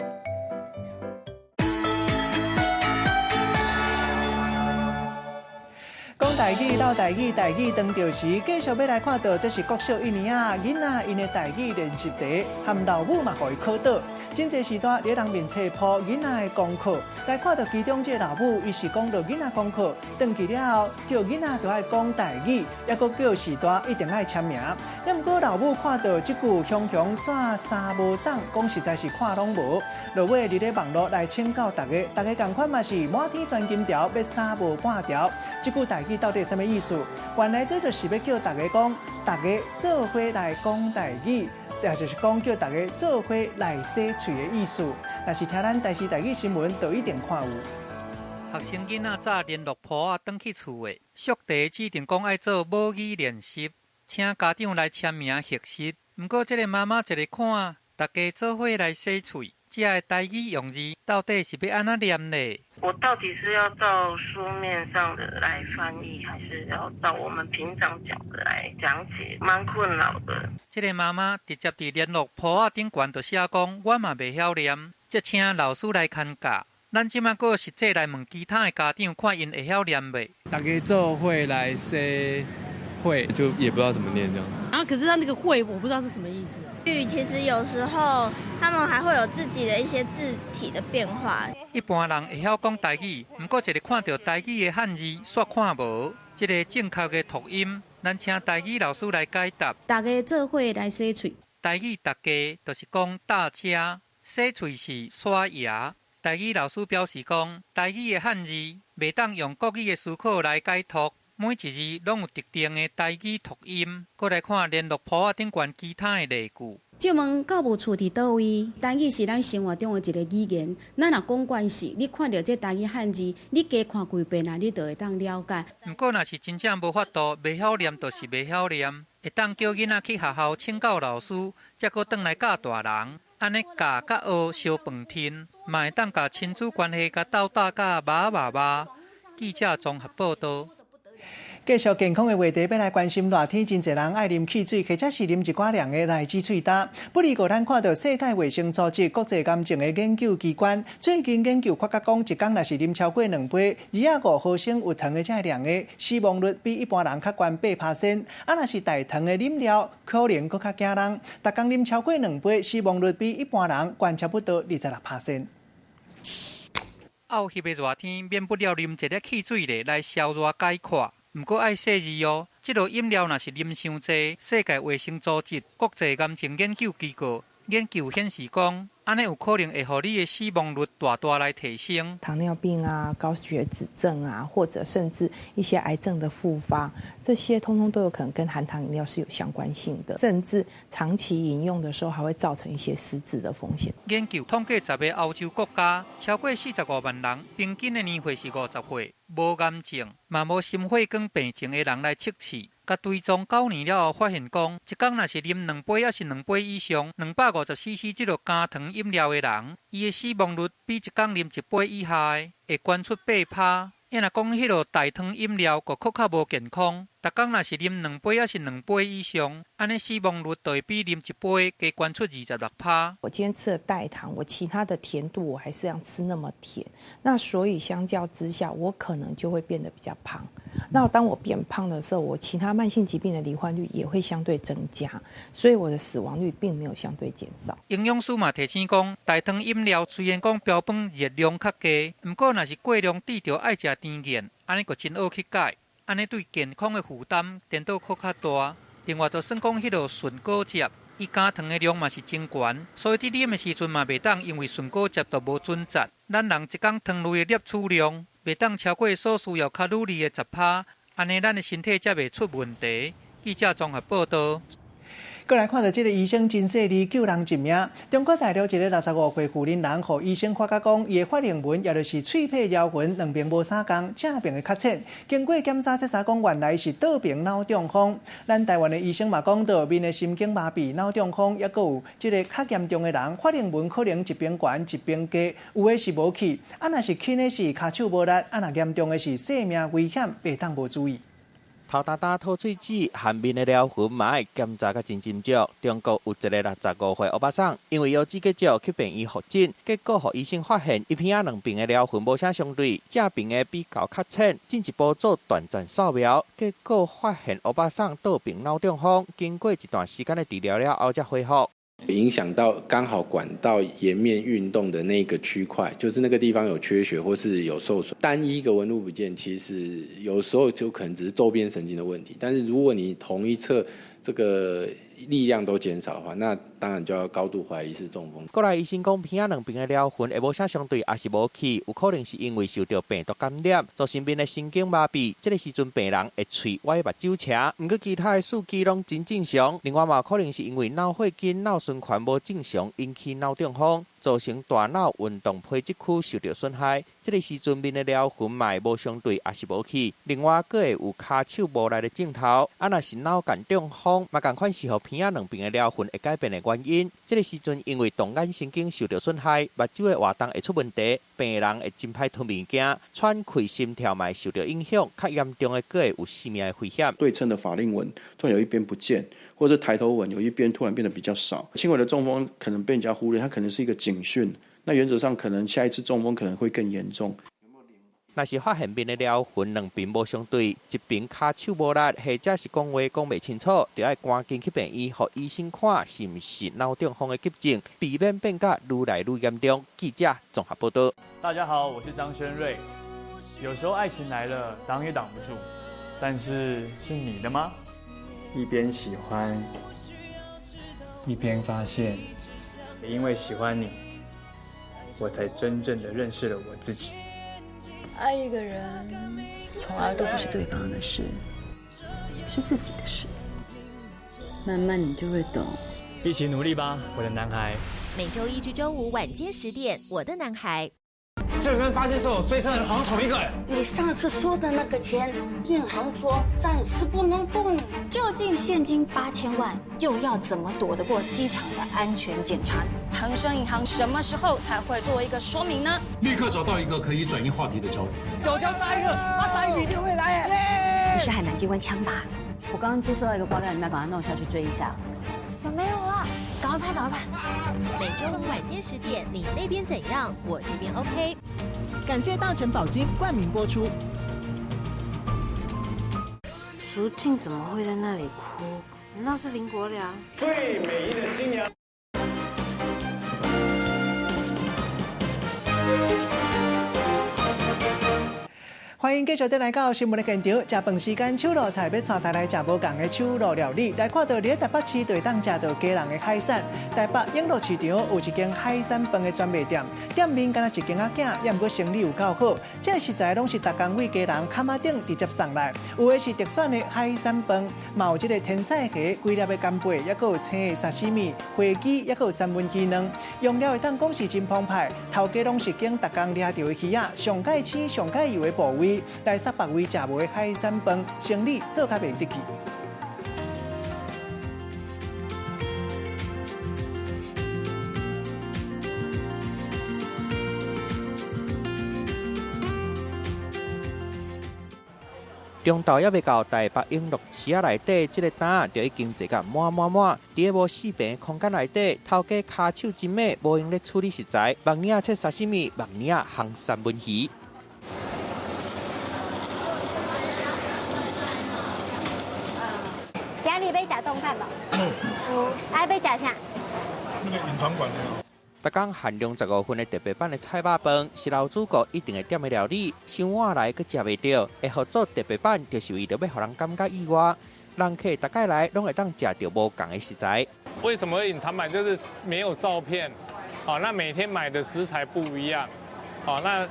讲台语斗台语，台语当著时，继续欲来看到，这是国小一年仔囡仔𪜶的台语练习题，含老母嘛予伊考倒。真济时段，伫人面册 po 囡仔的功课，来看到其中这个老母，伊是讲著囡仔功课，转去了后，叫囡仔著爱讲台语，犹阁叫序大一定爱签名。抑毋过老母看到这句雄雄煞三无长，讲实在是看拢无。落尾伫咧网路来请教大家，大家仝款嘛是满天钻金条，欲三无半条。这句台语到底啥物意思？原来这就是欲叫大家讲，大家做伙来讲台语，也就是讲叫大家做伙来洗喙的意思。若是听咱台视台语新闻，就一定看有。学生囡仔早联络簿仔转去厝的，速题指定讲爱做母语练习，请家长来签名核实。毋过这个妈妈一个看，大家做伙来洗喙，这个台语用字到底是欲按怎念咧？我到底是要照书面上的来翻译，还是要照我们平常讲的来讲解？蛮困扰的。这个妈妈直接伫联络簿仔顶悬就写讲，我嘛袂晓念，才请老师来牵教。咱这马阁实际来问其他的家长，看𪜶会晓念袂？大家做伙来洗血，就也不知道怎么念这样子。然后可是他那個會，我不知道是什麼意思。語其實有時候他們還會有自己的一些字體的變化。一般人會曉講台語，毋過一个看著台語的漢字，煞看無這个正確的讀音。咱請台語老師來解答。大家做伙來洗喙。台語大家就是講大家，洗喙是刷牙。台語老師表示講，台語的漢字袂當用國語的思考來解讀，每一字攏有特定的台語讀音。閣來看聯絡簿仔頂懸其他的例句。請問教務處佇佗位？台語是咱生活中的一个語言，咱若講慣勢，你看著這台語漢字，你加看幾遍啊，你就會當了解。毋過，若是真正無法度，袂曉念就是袂曉念，會當叫囡仔去學校請教老師，才閣轉來教大人。按呢教佮學相飯吞，嘛會當共親子關係共鬥打甲肉肉肉。記者綜合報導。繼續健康的話題，欲來關心熱天真濟人愛啉汽水，或者是啉一寡涼的來止喙焦。不過，咱看著世界衛生組織國際癌症的研究機關最近研究發覺講，一工若是啉超過兩杯2.5毫升有糖的這涼的，死亡率比一般人較懸8%。啊，若是帶糖的飲料，可能閣較驚人。逐工啉超過兩杯，死亡率比一般人懸差不多26%。漚翕的熱天，免不了啉一粒汽水咧來消熱解渴。毋過愛細膩哦，這落飲料若是啉傷濟，世界衛生組織國際癌症研究機構研究顯示講，按呢有可能會予你的死亡率大大來提升。糖尿病啊、高血脂症啊，或者甚至一些癌症的復發，這些通通都有可能跟含糖飲料是有相關性的。甚至長期飲用的時候，還會造成一些失智的風險。研究統計10个歐洲國家，超過45萬人，平均的年歲是50歲，無癌症，嘛無心血管病症的人來測試。共追蹤9年了後，發現講，一工若是啉兩杯抑是兩杯以上，250 cc 這落加糖飲料的人，伊的死亡率比一工啉一杯以下的會懸出8%。伊若講彼落代糖飲料，閣閣較無健康。逐工若是啉兩杯抑是兩杯以上，按呢死亡率就會比啉一杯加懸出26%。我今天吃了代糖，我其他的甜度我還是要吃那麼甜，那所以相較之下，我可能就會變得比較胖。那當我變胖的時候，我其他慢性疾病的罹患率也會相對增加，所以我的死亡率並沒有相對減少。營養師嘛提醒講，代糖飲料雖然講標榜熱量較低，毋過若是過量致著愛食甜癮，按呢就真好去改，按呢對健康的負擔顛倒閣較大。另外，就算講彼落純果汁，伊加糖的量嘛是真懸，所以佇啉的時陣嘛袂當因為純果汁就無準則。咱人一工糖類的攝取量袂當超過所需要卡路里的10%，按呢咱的身體才袂出問題。記者綜合報導。閣來看著這个醫生真細膩救人一命。中國大陸一个65歲婦人人，予醫生發覺講，伊的法令紋，也就是喙䫌髎痕兩爿無相仝，正爿的較淺。經過檢查，才知講原來是倒爿腦中風。咱台灣的醫生嘛講著，面的神經麻痹、腦中風，抑閣有這个較嚴重的人，法令紋可能一爿懸一爿低，有的是無去，啊若是輕的是跤手無力，啊若嚴重的是生命危險，袂當無注意。頭焦焦吐喙舌，和面的療痕嘛愛檢查甲真斟酌。中國有一个65歲歐巴桑，因為腰椎結石去病院複診，結果予醫生發現，伊鼻仔兩爿的療痕無啥相對，正爿的比較較淺，進一步做斷層掃描，結果發現歐巴桑倒爿腦中風，經過一段時間的治療了後才恢復。影響到剛好管道顏面運動的那個區塊，就是那個地方有缺血或是有受損。單一個紋路不見，其實有時候就可能只是周邊神經的問題。但是如果你同一側這個力量都減少的話，那當然就要高度懷疑是中風。過來醫生講，鼻仔兩爿的療痕會無啥相對，抑是無去，有可能是因為受著病毒感染，造成面的神經麻痹。這个時陣病人會喙歪目睭斜，毋過其他的數據攏真正常。另外嘛，可能是因為腦血筋、腦循環無正常，引起腦中風，造成大腦運動皮質區受著損害。這个時陣面的療痕嘛會無相對，抑是無去。另外，閣會有跤手無力的症頭，啊，若是腦幹中風，嘛仝款是予鼻仔兩爿的療痕會改變的原因。這个時陣因為動眼神經受著損害，目睭的活動會出問題，病人會真歹吞物件，喘氣、心跳嘛會受著影響，較嚴重的閣會有生命的危險。對稱的法令紋突然有一邊不見，或者抬頭紋有一邊突然變得比較少，輕微的中風可能被人家忽略，它可能是一個警訊。那原則上可能下一次中風可能會更嚴重。若是發現面的療痕兩邊無相對，一邊跤手無力，或者是講話講袂清楚，就愛趕緊去病院，予醫生看是毋是腦中風的急症，避免變甲愈來愈嚴重。記者綜合報道。大家好，我是張軒睿。有時候愛情來了，擋也擋不住，但是是你的嗎？一邊喜歡，一邊發現，因為喜歡你，我才真正的認識了我自己。愛一個人，從來都不是對方的事，是自己的事。慢慢你就會懂。一起努力吧，我的男孩。每週一至週五晚間10點，我的男孩。這個跟發現時候追車人好像同一個人。你上次說的那個錢，銀行說暫時不能動。究竟現金8000萬又要怎麼躲得過機場的安全檢查？騰生銀行什麼時候才會做一個說明呢？立刻找到一個可以轉移話題的焦點。小喬打一個，他打一筆就會來。你是海南機關槍吧？我剛剛接收到一個爆料，你們要趕快弄下去追一下。有沒有啊？趕快拍，趕快拍！每週五晚間10點，你那邊怎樣？我這邊 OK。感謝大成寶金冠名播出。淑靜怎麼會在那裡哭？難道是林國良？最美麗的新娘。歡迎繼續轉來到新聞的現場。食飯時間，手路菜欲帶大家來食無仝的手路料理。來看到佇台北市就會當食著基隆的海產。台北永樂市場有一間海產飯的專賣店，店面敢若一間仔囝，也毋過生意有夠好。這個食材攏是逐工對基隆崁仔頂直接送來，有的是特選的海產飯，嘛有這個天使蝦、規粒的干貝，抑閣有青的沙西米、花枝，抑閣有三文魚卵。用料會當講是真澎湃，頭家攏是經逐工掠著的魚仔，上蓋鮮、上蓋油的部位。來殺別位食無的海產飯，生理做較袂得去。中晝猶未到台北永樂市仔內底，這個擔就已經坐甲滿滿滿。佇個無四平空間內底，頭家跤手真猛，無閒咧處理食材，目爾切沙西米，目爾烘三文魚。今日欲食丼飯無？嗯。啊，欲食啥？那個隱藏版的。逐工限量15份的特別版的菜肉飯，是老主顧一定會點的料理。傷晚來閣食袂著，會合做特別版，就是為著欲予人感覺意外。人客逐擺來，攏會當食著無仝的食材。為什麼會隱藏版？就是沒有照片，哦，那每天買的食材不一樣，哦，那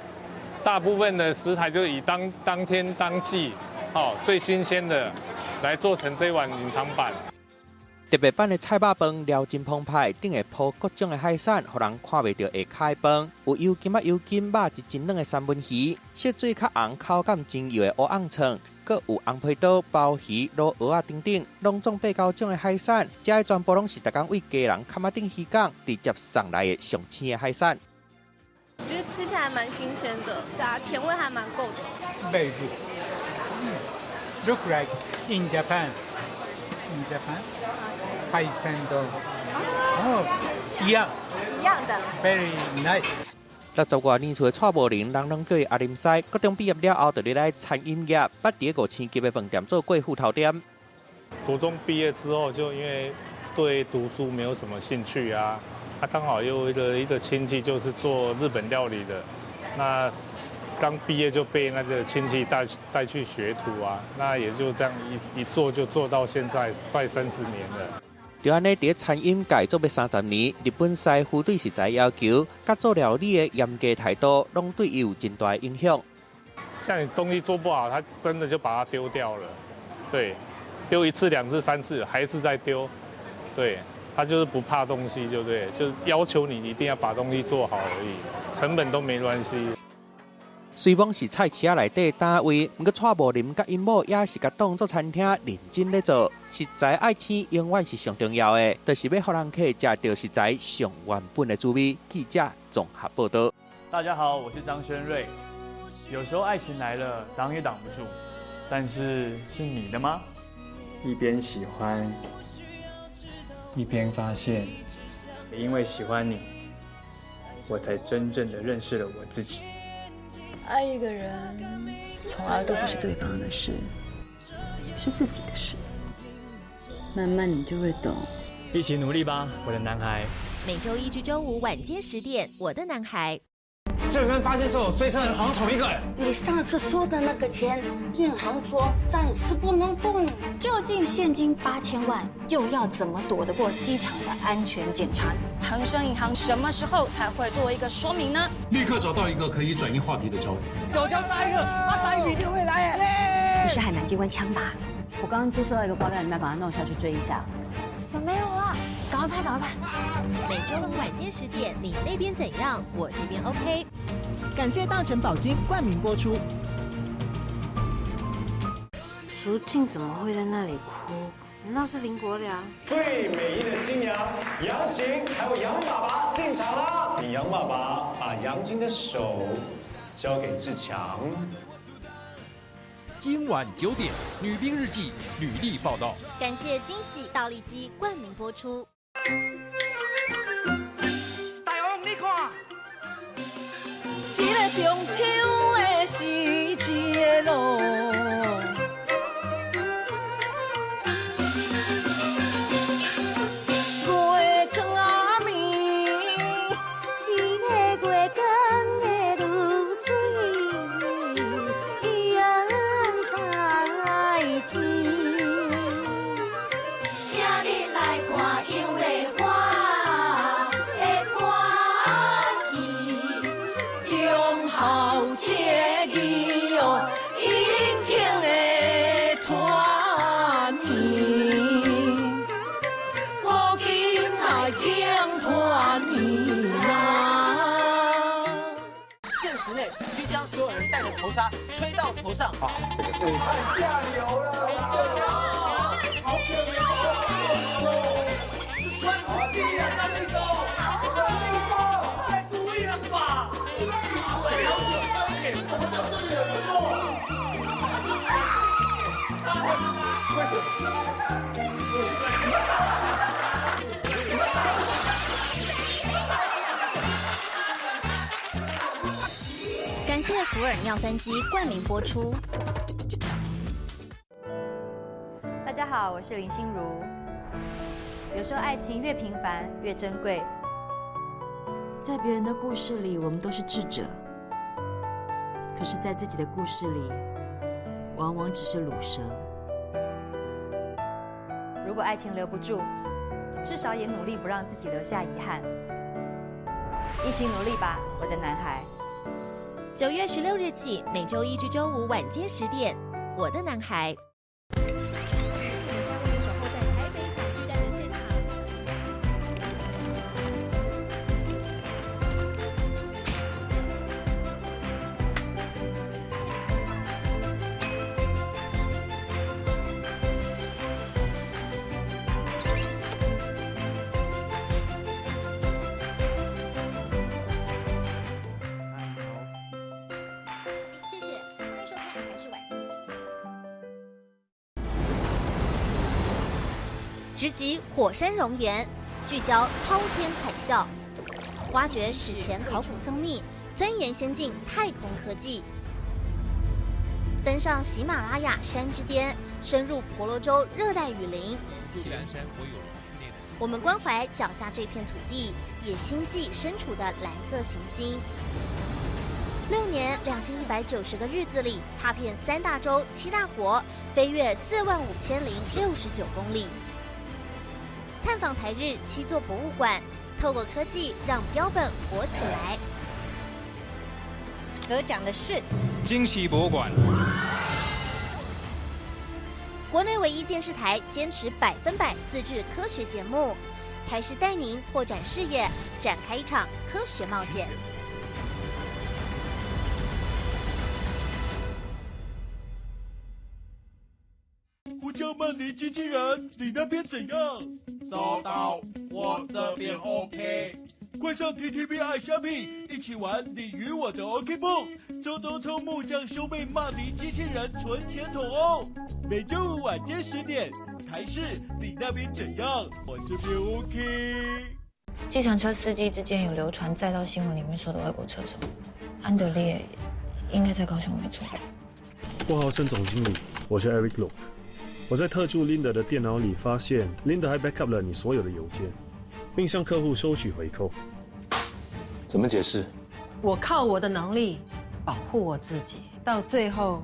大部分的食材就以當當天當季，哦，最新鮮的來做成這碗隱藏版。特別版的菜肉飯料真澎湃，頂會鋪各種的海產，予人看袂著下跤的飯。有油金仔油金肉質真軟的三文魚，色水較紅、口感真幼的烏甕腸，閣有紅皮刀、鮑魚、滷蚵仔等等，攏總八九種的海產。這全部攏是逐工對基隆崁仔頂漁港直接送來的上鮮的海產。我覺得吃起來蠻新鮮的，對啊，甜味還蠻夠的。 Very good. Look like in Japan. In Japan. 海鮮丼。哦，一樣。一樣的。 Very nice. 60外年歲的蔡無林，人攏叫伊阿林師。高中畢業了後，就入來餐飲業，捌佇個5星級的飯店做過副頭店。國中畢業之後，就因為對讀書沒有什麼興趣啊，啊，剛好又一個親戚就是做日本料理的，那剛畢業就被那個親戚帶去學徒啊，那也就這樣一做就做到現在快30年了。就按呢，佇餐飲界做欲30年，日本師傅對食材要求，佮做料理的嚴格態度，攏對伊有真大的影響。像你東西做不好，他真的就把它丟掉了。對，丟一次、兩次、三次，還是在丟。對，他就是不怕東西，就對，就要求你一定要把東西做好而已，成本都沒關係。雖罔是菜市仔內底單位，毋過蔡無林佮𪜶某也是共當做餐廳認真咧做。食材愛鮮，永遠是上重要的，就是欲予人客食著食材上原本的滋味。記者綜合報道。大家好，我是張軒睿。有時候愛情來了，擋也擋不住，但是是你的嗎？一邊喜歡，一邊發現，因為喜歡你，我才真正的認識了我自己。爱一个人，从来都不是对方的事，是自己的事。慢慢你就会懂。一起努力吧，我的男孩。每周一至周五晚间10点，我的男孩。这个跟发现时候追车人好像同一个人。你上次说的那个钱，银行说暂时不能动。究竟现金8000万又要怎么躲得过机场的安全检查？腾生银行什么时候才会做一个说明呢？立刻找到一个可以转移话题的焦点。手枪打一个，他打一笔就会来。不是海南机关枪吧？我刚刚接收到一个爆料，你们要赶快弄下去追一下。有没有啊？赶快拍，赶快拍！每周五晚间十点，你那边怎样？我这边 OK。感谢大成保金冠名播出。淑静怎么会在那里哭？难道是林国良？最美丽的新娘杨晴，还有杨爸爸进场啦！请杨爸爸把杨晶的手交给志强。今晚9点，《女兵日记》履历报道。感谢惊喜倒立机冠名播出。大王，你看，一个中秋的时节咯。月光仔暝，伊个月光的露水，映在天。请你来看杨丽花的歌戏，忠孝节义哦，伊恁肯的团圆，古今来敬团圆啦。限时内需将所有人戴的头纱吹到头上。啊，这个太下流了！好可怜哦！是酸鸡啊，张立东，张立东，太注意了吧？什么叫这里有错？为什么？感谢福尔尿酸机冠名播出。大家好，我是林心如。有时候爱情越平凡越珍贵。在别人的故事里，我们都是智者；可是，在自己的故事里，往往只是鲁蛇。如果爱情留不住，至少也努力不让自己留下遗憾。一起努力吧，我的男孩。9月16日起，每周一至周五晚间十点，我的男孩。守候在台北小巨蛋的现场。谢谢，欢迎收看《台视晚间新闻》。直击火山熔岩，聚焦滔天海啸，挖掘史前考古僧秘，钻研先进太空科技，登上喜马拉雅山之巅，深入婆罗洲热带雨林。锡兰山国有林区内的我们关怀脚下这片土地，也心系身处的蓝色行星。6年2190个日子里，踏遍三大洲七大国，飞越45,069公里，探访台日七座博物馆，透过科技让标本活起来。得奖的是惊喜博物馆。国内唯一电视台坚持100%自制科学节目，台视带您拓展视野，展开一场科学冒险。我叫曼尼机器人，你那边怎样？收到，我这边 OK。快上 TTV 爱虾米，一起玩你与我的 OK 绷，周周抽木匠兄妹骂尼机器人存钱筒哦。每周五晚间十点，台视，你那边怎样？我这边 OK。计程车司机之间有流传，载到新闻里面说的外国车手安德烈，應該在高雄沒錯。郭豪生總經理，我是 Eric Lok。我在特助 Linda 的電腦裡發現，Linda 還 backup 了你所有的郵件，並向客戶收取回扣。怎麼解釋？我靠我的能力保護我自己，到最後，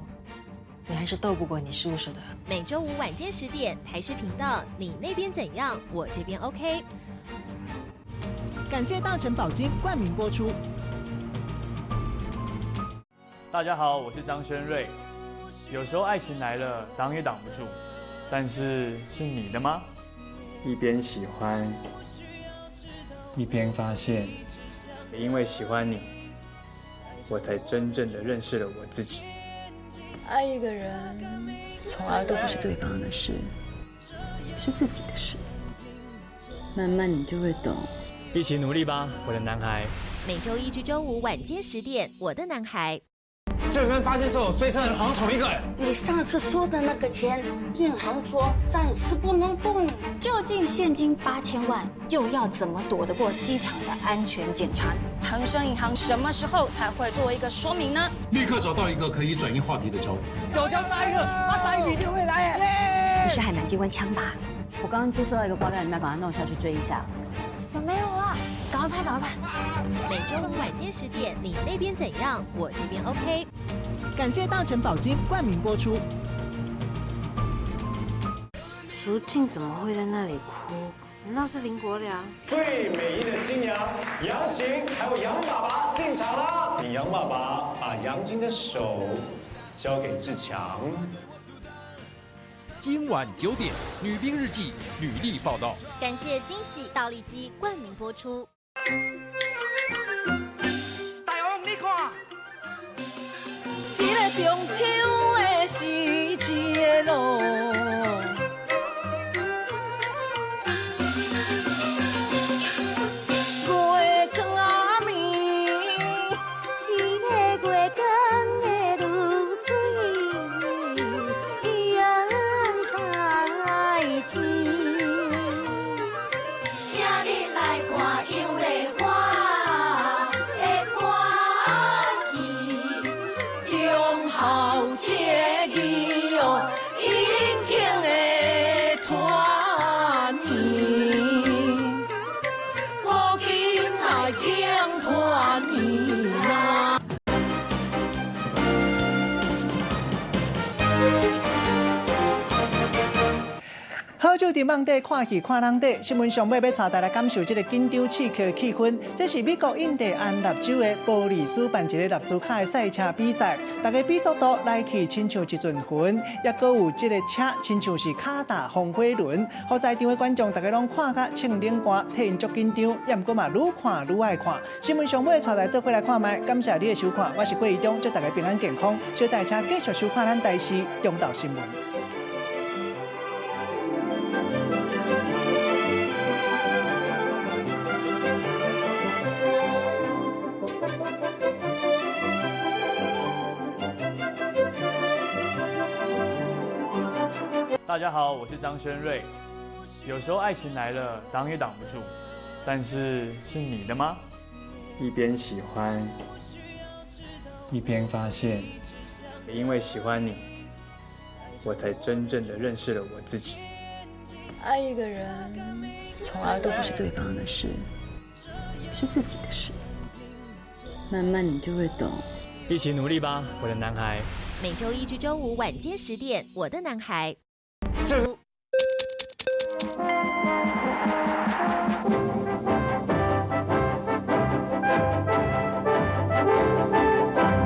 你還是鬥不過你叔叔的。每週五晚間10點，台視頻道，你那邊怎樣，我這邊 OK。感謝大成寶金冠名播出。大家好，我是張軒睿。有時候愛情來了，擋也擋不住，但是是你的嗎？一邊喜歡，一邊發現，因為喜歡你，我才真正的認識了我自己。愛一個人，從來都不是對方的事，是自己的事。慢慢你就會懂。一起努力吧，我的男孩。每週一至週五晚間10點，我的男孩。這個跟發現時候追車人好像同一個人。你上次說的那個錢，銀行說暫時不能動。究竟現金8000萬又要怎麼躲得過機場的安全檢查？騰生銀行什麼時候才會做一個說明呢？立刻找到一個可以轉移話題的焦點。小強答應了，他打一筆就會來。你是海南機關槍吧？我剛剛接收到一個爆料，你們要趕快弄下去追一下。有沒有啊？趕快拍，趕快拍！每週五晚間10點，你那邊怎樣？我這邊 OK。感謝大成寶金冠名播出。淑靜怎麼會在那裡哭？難道是林國良？最美麗的新娘楊行，還有楊爸爸進場啦！請楊爸爸把楊晶的手交給志強。今晚9點，《女兵日記》女力報道。感謝驚喜倒立機冠名播出。大王，你看，這个中秋的時節咯。月光暝，伊个月光的露水，映在天。請你來看楊麗花的歌戲，忠孝節義哦，伊恁敬的團圓，古今來敬團圓啊。好酒佇網底看戲看人底，新聞上尾欲帶大家感受這个緊張刺激的氣氛。這是美國印第安納州的波利斯辦一个納斯卡的賽車比賽，大家比速度來去親像一陣雲，抑閣有這个車親像是卡達風火輪。予在場的觀眾，大家攏看甲穿冷汗，替𪜶足緊張，抑毋過嘛愈看愈愛看。新聞上尾帶來做伙來看覓，感謝你的收看，我是郭怡中，祝大家平安健康，小大家繼續收看咱台視中晝新聞。大家好，我是張軒睿。有時候愛情來了，擋也擋不住，但是是你的嗎？一邊喜歡，一邊發現，因為喜歡你，我才真正的認識了我自己。愛一個人，從來都不是對方的事，是自己的事。慢慢你就會懂。一起努力吧，我的男孩。每週一至週五晚間10點，我的男孩。這。